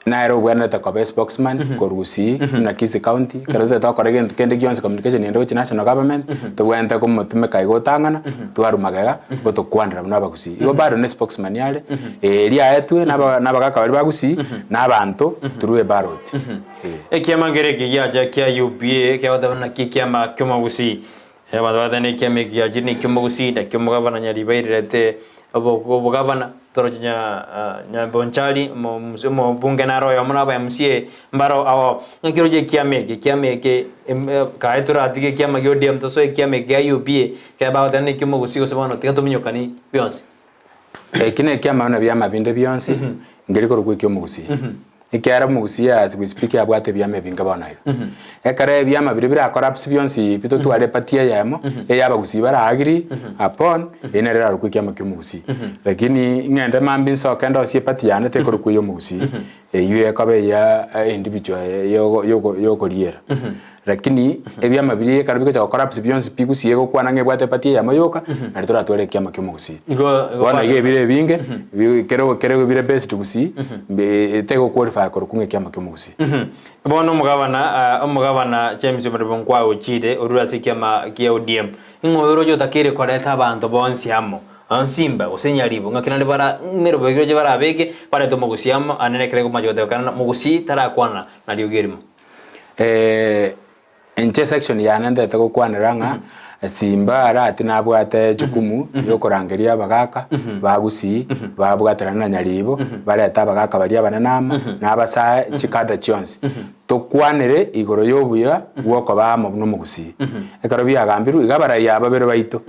Nere obwenerete koba espokesman korwa Gusii buna Kisii County, ekero totagete gokora egento kende gionsi communication ende gochia national government, tobwenerete komotumeka iga otang'ana, twarwa magega, gotokwanera buna abagusii. Igo bado ne spokesman are, eria aetwe na aba na abagaka baria ba Gusii, na abanto through a ballot. Eh. Ekiama nkere eke giacha kia UPA kiagoteba naki ekiama ki'omogusii. Abanto bagoteba na ekiama eke giachire na eki'omogusii, na eki'omogabana Nyaribairerete obo obogabana, toroche nya Nyabonchari omo omobunge naro oyomo na aba MCA mbaro ao. Ng'aki oroche ekiama eke, ekiama eke kae toratige ekiama gia ODM tosoe ekiama eke gia UPA, ekero bagoteba na eki'omogusii gose bono tiga tominyokani bionsi. Eki nekiama buna biama binde bionsi, nkeri korokwa eki'omogusii. Ekiagera omogusii as we speak abwate ebiama ebinge bono iga. Ekero ebiama biria bira collapse bionsi pi totware eparty eyemo, eye abagusii bara agree upon, eyio nero erarokwe ekiama kia omogusii. Lakini ng'ende mambia nsoke ndosie eparty yane tekorokwa eya omogusii, eywo ekoba eya individual yogo yogo yokoriera. Lakini ebiama biria ekero bigocha go collapse bionsi pi gusii egokwana ng'a ebwate eparty eyemo yoka, nario toratware ekiama kia omogusii. Igo igo Bono iga ebire ebinge, bi kero kero bire based gusii, mbi tego qualify korokwa ng'a ekiama kia omogusii. Bono omogabana omogabana James Omariba Onkwao ochire orure ase ekiama kia ODM. Ing'o oyo oroche otakeire koreta abanto bonsi amo, Nsimba gose Nyaribo, ng'aki naende bara emerobo eyio roche barabeke, barete omogusii amo, aande nekero ekomacha gotebekana mogusii tarakwana nariogi erimo. Inche section yane ntete gokwanera ng'a Simba arati nabwate jukumu yokorangeria abagaka ba Gusii babwaterane na Nyaribo barete abagaka baria abanene amo na abasae chikada chionsi tokwanere igoro ya obuya bwa okoba amo buna omogusii. Ekero biagambirwe iga abarai aba babere baito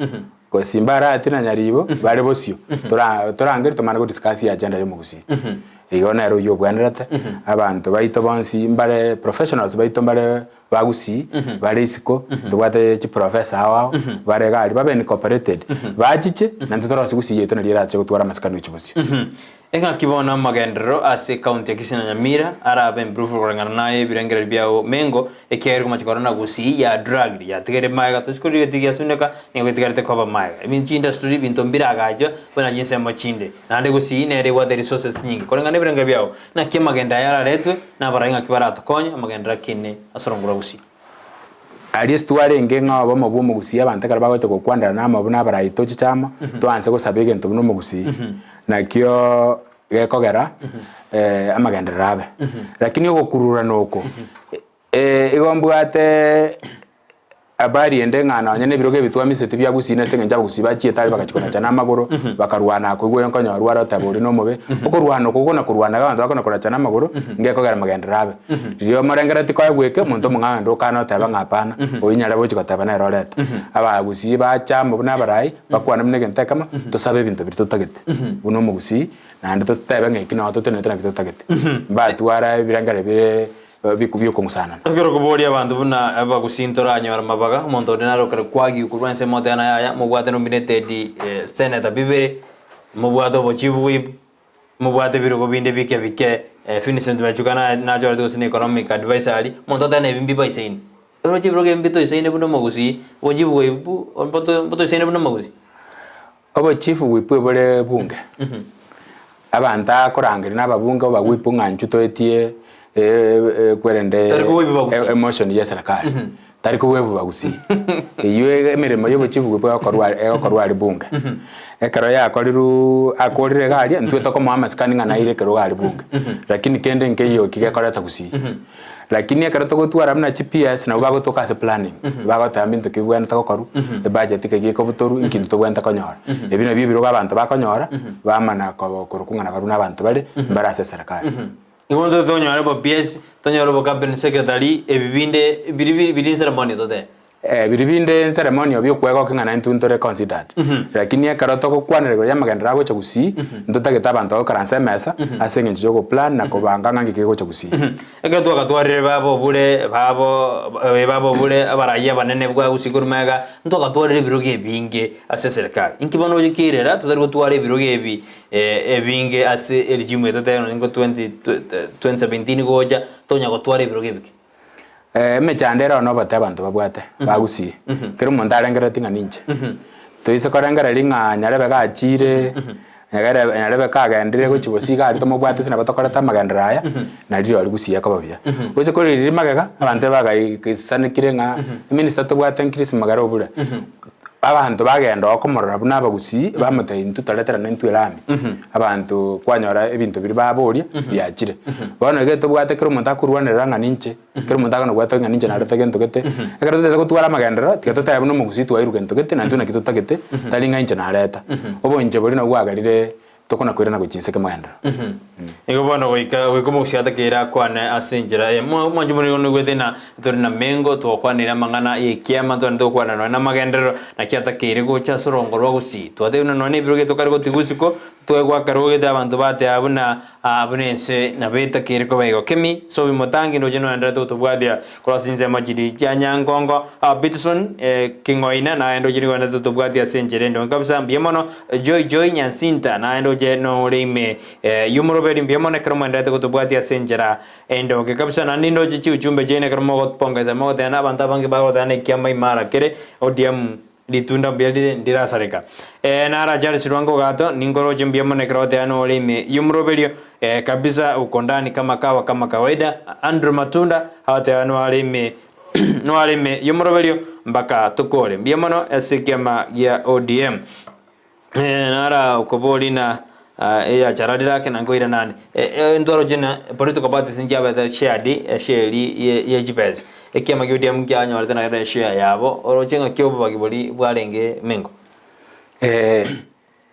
gose Simba arati na Nyaribo bare bosio tora torangerie tomane go discuss agenda ya omogusii. Igo nere oyio obwenerete, abanto baito bonsi mbare professionals baito mbare ba Gusii, bare isiko, tobwate chiprofessor ao ao, bare iga aria babe incorporated, bachiche, naintwe torosie Gusii yaito nario erache gotwara amasikani gochia bosio. Engaki bono amagenderero ase ekaunti ya Kisii na Nyamira arabe improved koreng'ana naye ebirengererio biao Mengo, ekiagera komacha korora na Gusii ya dragire yatigaire magega tochikori getigia asuneka nigo getigarete koba magega. Ebinto chiindustry ebinto mbiragachwa buna chinsemo chinde. Naende Gusii nere ebwate resources nyinge koreng'ana nebirengererio biao naki amagendo aya araretwe nabarai ng'aki baratokonye amagenderero akine ase orongo rwa Gusii. Aria ase twarenge ng'a obomo bwa omogusii abanto ekero bagocha gokwanera na amo buna abarai tochiche amo, twanse gosaba egento buna omogusii, nakio gekogera amagenderero abe. Lakini ogokururana oko, igo mbwate habari ende ng'a nonye na ebirogo ebi twamisete bia gusii nase eng'encho abagusii bachiete aria bagachia konachana amagoro, bakarwana koigwa oyo nkonyorwa are oteba oria nomobe, okorwana okwo kona korwana iga abanto bakona konachana amagoro, ngekogera amagenderero abe. Riria omorengereretie koegwa eke, omonto omong'ao onde okana oteba ng'a hapana, oyio nyare gochia goteba nere oreta. Abagusii bacha amo buna abarai, bakwane buna egento ekemo, tosabe ebinto biria totagete buna omogusii, naende totebe ng'a eki noo totenenete naki totagete. Mbatwara ebirengererio bire bi'okong'usanana. Ekero okoboria abanto buna abagusii ntoranyore amabaga, omonto onde nare okare kwagiwa korwa ensemo otebe ng'a yaya, mobwate nominated senator bibere, mobwate obochief whip, mobwate ebirogo binde bike bike, Vincent Machuka naye nachorete gose na economic adviser aria, omonto otebe ng'a ebi mbibaisaine. Oroche ebirogo ebi mbitoisaine buna omogusii, obochief whip mbotoisaine buna omogusii. Obochief whip ebore bunge, abanto akorangeria na ababunge obawhip ng'a intwe toetie kwerende Tari kowaibu bagusii. emotion ya eserekari, tari kowaibu bagusii. Eywo emeremo ya obochief whip egokorwa egokorwa aria bunge. Ekero yakorirwe akorire iga aria, intwe tokomoa amasikani ng'a naire ekerogo aria bunge, lakini kende nkeiyo ki gekoreta gusii. Lakini ekero togotwara buna chi PS nabwo bagotoka ase planning, bagoteba mbinto ki bibwenerete gokorwa, ebudget keki ekobutorwa, inki intwe tobwenerete konyora. Ebi nabio ebirogo abanto bakonyora, bamana ko korokwa ng'a nabarabwo na abanto bare, mbare ase eserekari. Nigo intwe tonyore obo PS, tonyore obo cabinet secretary, ebi binde biri biri ceremony totebe. Biria binde ceremonial bi'okwegokia ng'a naintwe ntore considered. Lakini ekero togokwanera igoro y'amagenderero agocha gusii, ntotagete abanto bagoikaransa emesa ase eng'encho y'ogoplan na kobanga ng'a ng'iki kegocha gusii. Ekero twagatwarire baba obure babo baba obure abarai abanene bwa gusii korwa magega, ntwagatwarire ebirogo ebinge ase eserekari. Inki bono oye kerera totari gotwara ebirogo ebi ebinge ase eregime eye totebe nonye nko 2017 gocha, tonya gotwara ebirogo ebike. Emechando ere oo nobote abanto babwate, bagusii, kera omonto arengereretie ng'a ninche. Toise korengereria ng'a nyarebe gachire, Egere nyarebe kagendire gochia gosiga aria tomobwate ase nabo tokorete amagenderero aya, na rirorio gusii ekoba buya. Gose kore riria magega, abanto ebagaisanekire ng'a eminister tobwate Chris Magara obure, abanto bagenda oo komorora buna abagusii, bamotebia intwe toreterane intwe erami, abanto kwanyora ebinto biria baboria biachire. Bono iga tobwate kera omonto akorwanerera ng'a ninche. Kera omonto akana kobwata ng'a ninche narete gento gete, ekero totagete gotwara amagenderero, tiga totebe buna omogusii twairwe gento gete naintwe naki totagete, tari ng'a inche nareta. Oboinche boria nabwo bwagerire tokona koirana gochia inse kemagenderero. Nigo bono goika goika omogusii atakeire akwane ase enchera eye. Mwa- mwanche more nigo noigwete ng'a tore na mengo twakwanire amang'ana ya ekiama ntwane togokwana nonya na amagenderero naki atakeire gocha ase orongo rwa gusii. Twatebire buna nonya na ebirogo tokare gotiga isiko, twegwakera ogete abanto bateba buna Buna ense nabo etakeire koba igo. Kemi, Sobi motangi ndoche noenderete gotobwatia korwa ase chinsemo chiria chia Nyangongo. Peterson, King'oina naye ndoche nigo oenderete gotobwatia ase enchera endonge kabisa. Mbuya mono. Joy Joy Nyansinta naye ndoche nore ime y'omoroberi. Mbuya mono ekero moenderete gotobwatia ase enchera endonge kabisa. Naende nindoche chiuchumbe chiaino ekero mogotpongesa mogoteba na abanto abange bagoteba nekiama imara kere ODM. Ritunda mbuya rire ndirasareka. Ee, nara Charles Lwanga Ogato, ninkoroche mbuya mono ekero goteba nore ime y'omoroberio, ee, kabisa uko ndani kama kawa kama kawaida. Andrew Matunda agoteba noare ime noare ime y'omoroberio mpaka tokore. Mbuya mono ase ekiama gia ODM. Ee, nara okobori na eyachararire ake na nkoirana ande. Ntwaroche na political parties nchiabete shared eshare ye ye chibesa. Ekiama gia ODM nkianyorete naende eshare yabo, oroche ng'aki obobagi boria bwarenge mengo?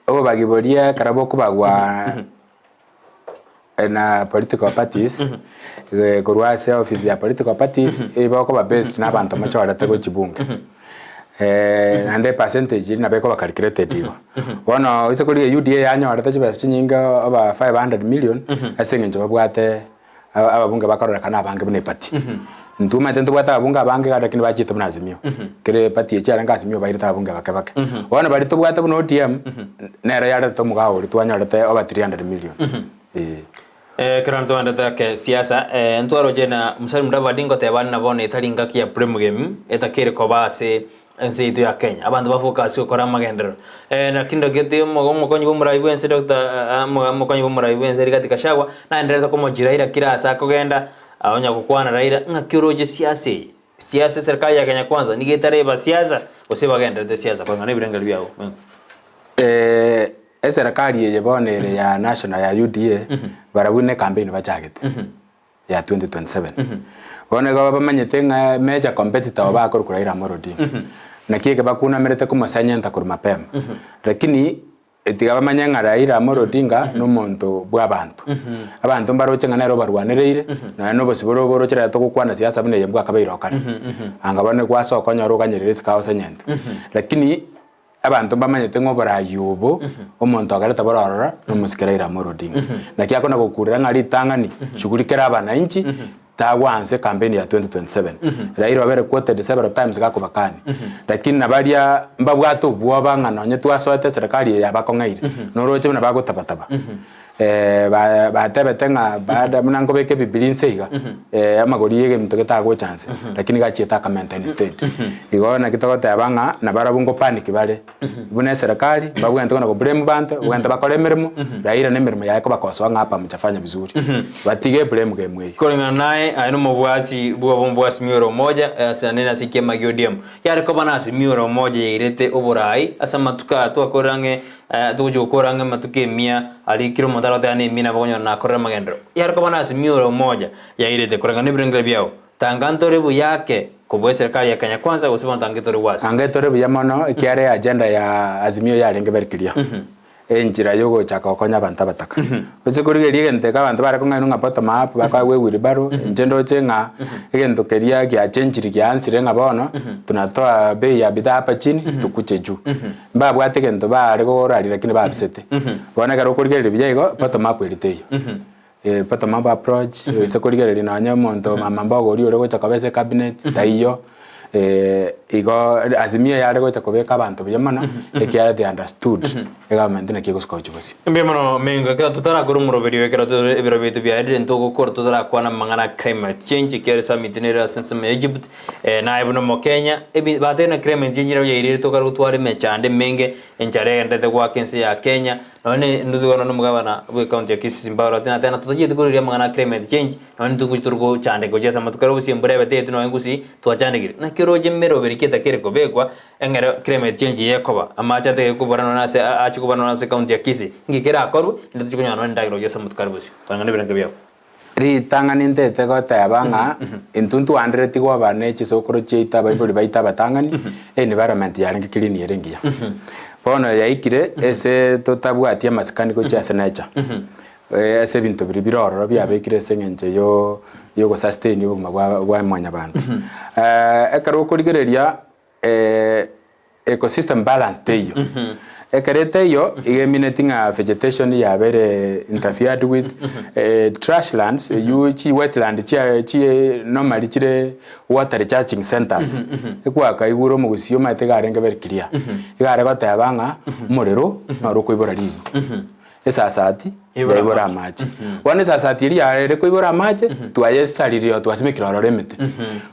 Obobagi boria ekero bokobagwa na political parties, korwa ase office ya political parties, ebokoba based na abanto mochorete gochia bunge. Naende epercentage eria nabo ekoba calculated igo. Bono ase korigia UDA yanyorete chibesa chinyinge over 500 million, ase eng'encho babwate ababunge bakororekana abange buna eparty. Intwe omanyete ntobwate ababunge abange iga lakini bachiete buna Azimio. Kere eparty echi yarenge Azimio bairete ababunge bake bake. Bono baria tobwate buna ODM, nere yaretete omogao oria twanyorete over 300 million. Eeh. Ekero ntogendete ake siasa, ntwaroche na Musalia Mudavadi ngoteba are na bono etari ngaki ya blame game etakeire koba ase ense yaito ya Kenya. Abanto ba focus gokora amagenderero. Lakini ndagete omokonyi bwa omorai bwense Doctor omokonyi bwa omorai bwense Rigathi Gachagua naenderete komochia Raila kera ase akogenda onya gokwana Raila ng'aki oroche siasa eye. Siasa eserikali ya Kenya Kwanza nigo etareba siasa gose bagenderete siasa koreng'ana na ebirengererio biabo. Eserekari eye bono ere ya national ya UDA, barabwo ne campaign bachagete ya 2027. Bono igo bamanyete ng'a major competitor obo bakorokwa Raila Amolo Odinga. Naki eke bakunamerete komosenyenta korwa mapema. Lakini tiga bamanye ng'a Raila Amolo Odinga na omonto bwa abanto. Abanto mbaroche ng'a nere obarwanereire, nonya na obosibore obo oroche rero togokwana siasa buna eye mbwakabeire oo kare. Anga bono gwasoka onyore oganyerere isiko agosenyente. Lakini. Abanto mbamanyete ng'a oboraai obo omonto agerete bororora nomosike Raila Amolo Odinga. Naki akona gokurera ng'a ritang'ani shughuli kera abananchi tagwansa ecampaign ya 2027. Raila obere quoted several times gakobakania. Lakini nabaria mbabwate obwoba ng'a nonye twasoete eserekari eye yabakong'aire noroche buna bagotabataba. Batebete ng'a baada buna nkobeka ebibilia inse iga, amagori y'egento getagocha nse, lakini gachiete aka maintain state. Igo naki togoteba ng'a nabarabwo ngo panic bare, buna eserekari mbabwenerete kona go blame banto, babwenerete bakore emeremo, Raila na emeremo yaye kobakosoa ng'a hapa mjafanya vizuri, batige eblame game eyio. Koreng'ana naye, aye nomobwasi bw'obobuasi mioro omoja, ase anene ase ekiama gia ODM. Yare koba nase mioro omoja yairete oborai ase amatuko aya twakorire ang'e Togochia gokora ang'e amatuko emia, aria kera omonto aragoteba nemia nabo okonyora nakorire amagenderero. Yare koba nase emioro omoja yairete koreng'ana nebirengererio biao. Tanga ntore buya ake kobua eserekari ya Kenya Kwanza gose bono tanga etore gwase. Anga etore buya mono ekiagera eagenda ya Azimio yarenge very clear. Enchera yogochaka gokonya abanto abataka. Gose korigereria egento eke abanto bare kong'ainwa ng'a bottom up bakoegwa ewheelbarrow, inche ndoche ng'a egento keria giachenchiri giaansire ng'a bono tunatoa bei ya bidhaa hapa chini tukuche juu. Mbabwate egento baare koraria lakini babisete. Bono ekero okorigereria buya igo, bottom up eri teiyo. Bottom up approach, gose korigereria nonye omonto mama mboga oria ore gocha koba ase ecabinet, taiyo. Igo azimio yare gocha kobeka abanto buya mono, ekiagera they understood egovernment naki egosuka gochia bosio. Mbuya mono Mengo, ekero totarakora omoroberio ekero tore ebiro biaito biarire ntogokora totarakwana amang'ana a climate change ekiagera esummit nere ase ensemo ya Egypt Naye buna Omokenya, ebi batebire na Clement enchera oyairire tokare gotwara emechando emenge, enchara egenderete goaka ense ya Kenya. Nonya ne ndutu bono omogabana bwe county ya Kisii Simba Arati nateba ng'a totachieti koruria amang'ana a climate change nonya intwe ngochi tore gochandeka gochia ase amatuko aria gose embura ebete yaito nonya gusii twachandekire. Naki oroche emeroberi ki etakere kobekwa eng'ere climate change eye ekoba, amache atagete kobora nonya ase ache kobora nonya ase county ya Kisii, nki kerakorwe naende tochie konyora nonya endagera gochia ase amatuko aria bosio. Koreng'ana ebirengo biabo. Ritang'ani ntete goteba ng'a intwe ntwandereti koba ne chisokoro chiaito abaibori baito abatang'ani, environment yarenge clean ere engiya. Bono yaikire ase totabwati amasikani gochia ase nature, ase ebinto biria bire ororo biabekire ase eng'encho yo yogosustain obogima bwa bwa mwanyabanto. Ekero okorigereria Ecosystem balance teiyo. Ekero eteiyo, iga emineti ng'a vegetation yabeire interfered with, trash lands eywo chi wetland chia chi normally chire water recharging centers, ekwakaigure omogusii omanyete iga arenge very clear, iga are goteba ng'a omorero noro okoibora ribu. Esasati yaibora amache. Bono esasati eria yarere koibora amache, twayesaririe oo twasimekire ororo emete.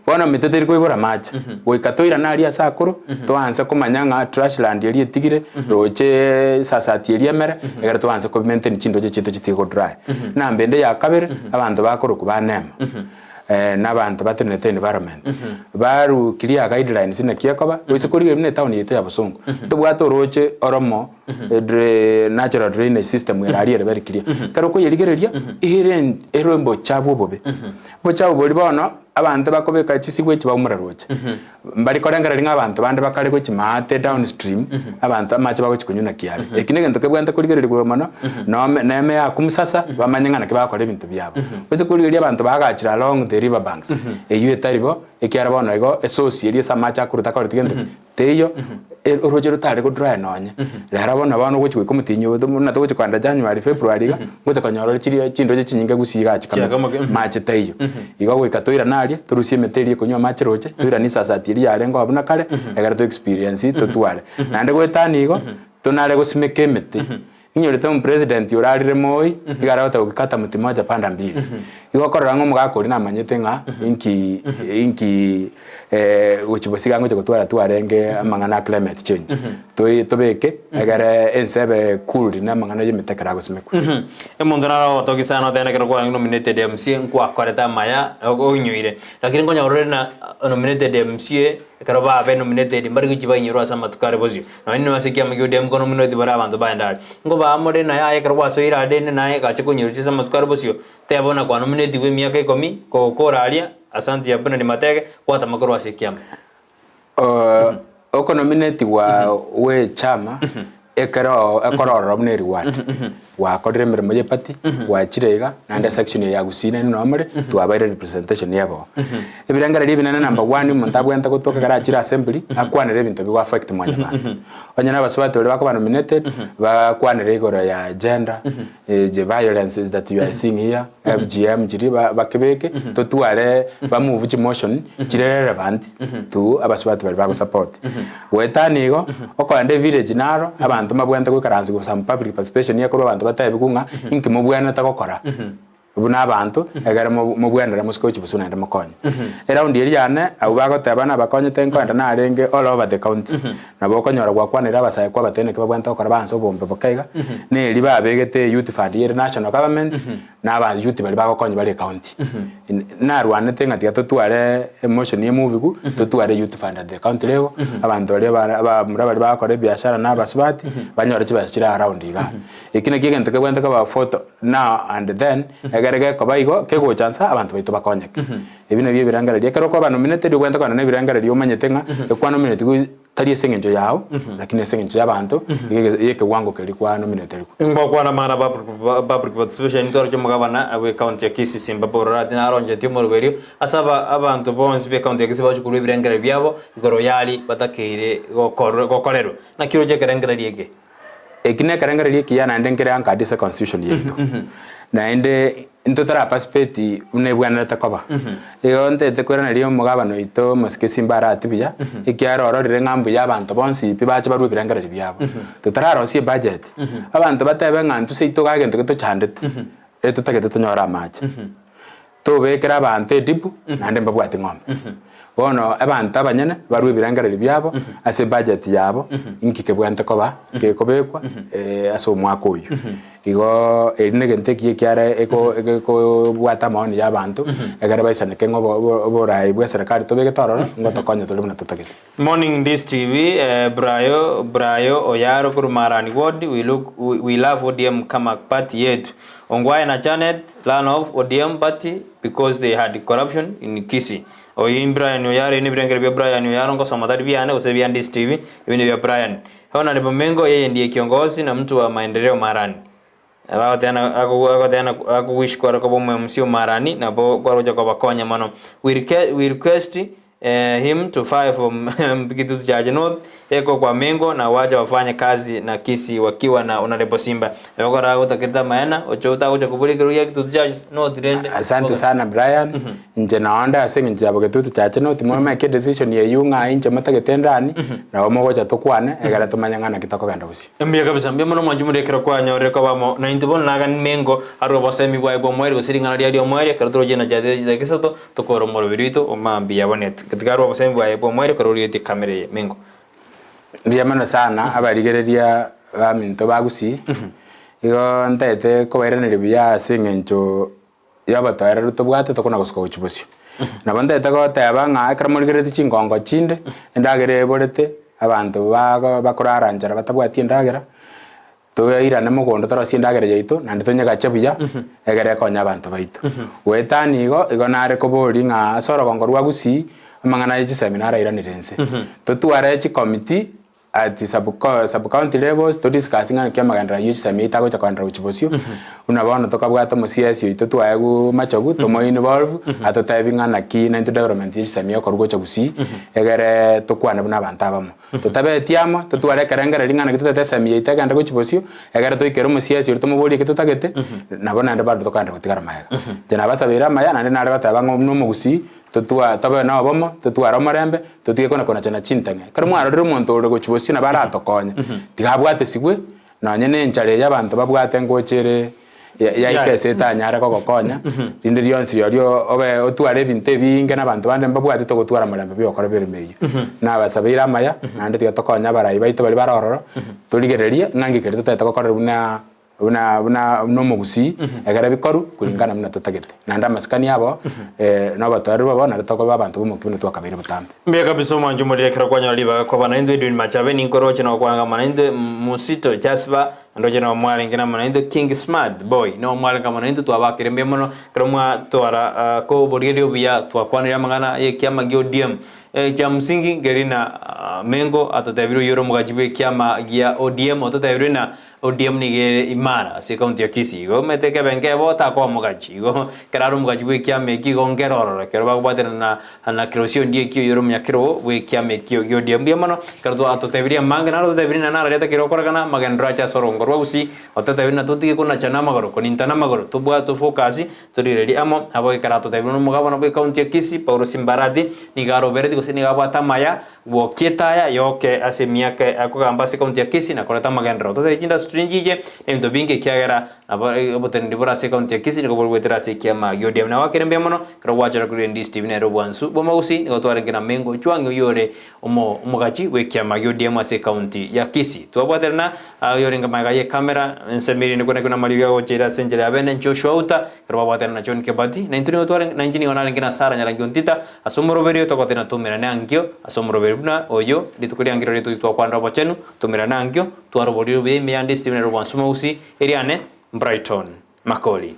Bono emete teri koibora amache, goika toirane aria ase akoro, toanse komanya ng'a trash land eria etigire, roche esasati eria emere, ekero toanse ko maintain chindoche chiaito chitige go dry. Namba ende ya kabere, abanto bakorokwa ba NEMA, na abanto batenenete environment, barukirie guidelines naki ekoba, gose korigereria buna etown yaito ya Bosongo, ntobwate oroche oromo. Natural drainage system ere aria ere very clear. Ekero okoyerigereria, ere ere obochafu obobe. Obochafu boria bono, abanto bakobeka chisigwe echi baumora roche. Mbari korengereria ng'a abanto bande bakare gochia maate downstream, abanto amache bagochia konywa naki are. Eki na egento kebwenerete korigererigwa mono, nome neme ya kumsasa, bamanye ng'a naki bagokora ebinto biabo. Gose korigereria abanto bagachire along the river banks, eywo etari bo, ekiagera bono igo esource eria ase amache akorwa takoreti gento ki, Teiyo, oroche rotare godry nonye. Rero bono bono ogochi goika omotienyi oyo buna togochi kogenda January, February iga, ngocha konyora ore chiria chindoche chinyinge gusii iga chikamete, mache taiyo. Igo goika toirane aria, torusie emete eria ekonywa amache roche, toirane isasati eria yarenge oo buna kare, ekero to experience totware. Naende goetania igo, tonare gosimeka emete. Inyorete omopresident orarire moi, iga aragoteba ukikata mti moja panda mbili. Igo okorora ng'a omogaka oria namanyete ng'a inki inki gochia bosio iga ngochia gotwara twarenge amang'ana a climate change. Toi tobeke egere ense ebe cooled na amang'ana ya emete ekero agosimekwa. Omonto naro ogotogia sana oteba ekero kwarenge nominated MCA nkwakorete amaya oinyoire. Lakini nkonyora ore na nominated MCA ekero babe nominated mbari gochia bainyorwe ase amatuko are bosio. Nonya nigo ase ekiama kia ODM kono nomineti bare abanto baye ndare. Nkobaa more naye aye ekero gwasoire ade naye gacha konyerusia ase amatuko are bosio, teba buna kwanominetigwe emiaka ikomi, kogokora aria, asanti ya Bernard Matege, gwatama korwa ase ekiama. Okonominetigwa gwe echama ekero ekororora buna ereward, gwakorire emeremo ye party, gwachire iga, naende section eye ya Gusii nainwe noo more, twabaire representation yabo. Ebirengererio ebinene number one omonto abwenerete gotoka ekero achire assembly, akwanere ebinto bigo affect mwanyabanto. Onye na abasubati baria bakoba nominated, bakwanere igoro ya gender, the violences that you are seeing here, FGM chiria ba- bakebeke, totware ba move chimotion chire relevant to abasubati baria bagosupport. Goetania igo, okoenda evillage naro, abanto mbabwenerete goikaransa some public participation ekorwa abanto batebiwe ng'a inki mobwenerete gokora. Buna abanto, ekero mobwenere mosike gochia bosio naende mokonye. Eraundi eria yane, abwo bagoteba nabakonyete nkoenda narenge all over the county. Nabo okonyora gwakwanire abasae kwabatebia naki babwenerete gokora baanse obombe boke iga, na eria babegete youth fund ere national government, na aba youth baria bagokonya bare ecounty. Narwanete ng'a tiga totware emotion ya emubigu, totware youth fund at the county level, abanto baria ba abamura baria bagokora ebiashara na abasubati, banyore chibesa chire around igaa. Eki nakio egento kebwenerete koba photo now and then, ekere gekoba igo, kegocha nsa abanto baito bakonyeke. Ebi nabio ebirengererio, ekero okoba nominated obwenerete kogenda na ebirengererio omanyete ng'a ekwanominatigwe tari ase eng'encho yao, lakini ase eng'encho y'abanto, ya ekewango keria kwanominaterigwe. Ngokwana amang'ana a public participation ntware omogabana bwe county ya Kisii Simba Paul Orati naronchetie omoroberio ase abanto bonsi be county ya Kisii bagochia korwa ebirengererio biabo igoro yari batakeire gokorerwa. Naki oroche ekerengererio eke? Eki nekerengererio ekiya naende nkere anchored ase constitution yaito. Naende intwe tara participate buna ebwenerete koba. Igo ntete koiraneria omogabana oito omosike Simba Arati buya, ekiagera ororire ng'a mbuya abanto bonsi pi bache barue ebirengererio biabo. Totararosia ebudget, abanto batebe ng'a intwe seito iga egento getochandete, etotagete tonyore amache. Tobekera abanto edibu naende mbabwati ng'ombe. Bono abanto abanyene barue ebirengererio biabo ase ebudget yabo inki kebwenerete koba gekobekwa ase omwaka oyio. Igo eri negento ekiya ekiara eko egekobwata amaoni ya abanto ekero baisaneke ng'a obo obo oborai bwa eserekari tobegete ororo ngotokonya tore buna totagete. Morning Ndis TV, eh, Brayo Brayo Oyaro korwa Marani ward, we look we, we love ODM kama party yetu. Ongwae na Janet learn of ODM party because they had corruption in Kisii. Oyi Brian Oyaro ebi nebirengererio bia Brian Oyaro ngosoma tari biane gose bia Ndis TV, ebi nebia Brian. Honourable Mengo yeye ndiye kiongozi na mtu wa maendeleo Marani. Bagotena agotena akowish kware koba omo MC omarani nabo kwaroche kobakonya mono. We reque we request him to fire from Kitutu Chache North eko kwa Mengo na wacha wafanye kazi na Kisii wakiwa na Honourable Simba. Ekero otakerete amaena oche otagocha koboria ekero gia Kitutu Chache North rende. Asante sana Brian, inche nonde ase eng'encho ya Bogetutu Chache North mwamake edecision eywo ng'a inche motagete ndani, nabo mogocha tokwane egere tomanye ng'a naki tokogenda gusii. Mbuya kabisa, mbuya mono mwanche more ekero kwanyorire koba amo naintwe bono nagani mengo arue obosemi bwaye bw'omoerio gose ring'ana riaye ri'omoerio ekero toroche na chiatete chidakika isato tokore omoroberi oito o mambia bono tiga arue obosemi bwaye bw'omoerio ekero origetie camera eye mengo. Mbuya mono sana abarigereria baminto ba Gusii, igo ntaete kobairaneria buya ase eng'encho y'obotoereru tobwate tokona gosuka gochia bosio. Nabo ntaete goteba ng'a ekero morigereretie chingongo chinde, endagera eborete, abanto bago bakorara nchara batabwati endagera, toirane mogondo torosie endagera yaito naende tonyegache buya, egere ekonye abanto baito. Goetania igo, igo nare koboria ng'a ase orogongo rwa Gusii, amang'ana ya chisemi narairanire inse. Totware chicommittee At sub county levels to discuss ng'a naki amagenderero ayio chisemi yaito agocha kogenderera gochia bosio, buna bono tokabwata omo CS oito twaegwa machogu tomo involve atotebi ng'a naki naintwe development ya chisemi ekorwa gocha gusii egere tokwane buna abanto abamo. Totabeti amo totware ekerengererio ng'a naki totagete esemi yaito egende gochia bosio egere toikere omo CS oria tomoborie eki totagete nabo naende bado tokagenderera gotigara magega. Inche nabasabeire amaya naende nare goteba ng'a buna omogusii Totwa tobe nobomo, totware omorembe, totige kona-konachana chintang'e. Ekero mwarorire omonto ore gochia bosio nabo aratokonye, tiga abwatesigwe, nonye na enchara eye abanto babwate ngocha ere ya yaika ase etanyare kogokonya, rinde rionsi rirorio obe otware ebinto ebiinge na abanto bande mbabwate togotwara morembe bigokora emeremo eyio. Nabasabeire amaya, naende tiga tokonye abarai baito baria bare ororo, torigererie ng'a nki keria totagete gokorera buna Buna buna buna omogusii, ekero bikoru kuringana buna totagete. Naende amasikani abo, na obotoereru bwabo nario tokoba abanto b'omokia buna twakabeire botambe. Mbuya kabisa omwancho omoriri ekero kwanyora ribaga koba naintwe Edwin Machabe ninkoroche na gokwanga amo naintwe Musito Jasper ndoche nabo mwarenge namo naintwe King Smart Boy nabo mwarenge amo naintwe twabakire mbuya mono ekero mwatwara ko oborigereria obuya twakwanire amang'ana ye ekiama gia ODM Chia msingi nkeri na Mengo atotebire oyio ore omogachi bwe ekiama gia ODM ototebire na ODM nigo ere imara ase ekaunti ya Kisii. Igo omanyete ekebe nkebo takoba omogachi. Igo ekero are omogachi bw'ekiama ekio igo nkere ororo ekero bakobwaterana na na Kirosio Ondieki oyio ore omonyakerogo bw'ekiama ekio gia ODM. Mbuya mono ekero twa atotebirie amange naro ototebirie na naro riatakire gokorekana amagenderero ache ase orongo rwa Gusii ototebirie na totige konachana amagoro konintana amagoro tobwate tofocus torigererie amo nabo ekero atotebirie na omogabana bw'ekaunti ya Kisii Paulo Simbarati nigo aroberetie gose nigo abwate amaya Gwokia etaya yoke ase emiaka akogamba ase ekaunti ya Kisii na koreta amagenderero. Totebi chindasituri nchiche na ebinto binge ekiagera nabo oboteneneri bore ase ekaunti ya Kisii nigo bore goetera ase ekiama gia ODM. Nabo akere mbuya mono ekero gwachora korwa Ndisi TV nere obwansu bw'amagusii nigo twarenge na Mengo Ojwang'i oyio ore omo omogachi bw'ekiama gia ODM ase ekaunti ya Kisii. Twabwaterana oyorenge magega y'ekamera ensemo erinde kwenekwa namariogi agocha ase enchera ya bene Joshua Outa ekero babwaterana na John Kebati na intwe nigo twarenge na inche nigo narenge na Sarah Nyarangi Ontita Ase omoroberio togotena toumerane ankio ase omoroberio buna oyo, rituko riankio riria tochi twakwanera obochenu, toumerane ankio, tware oboriri obuya ime yande Stephen ere obwansu mogusi, eriane Brighton Makori.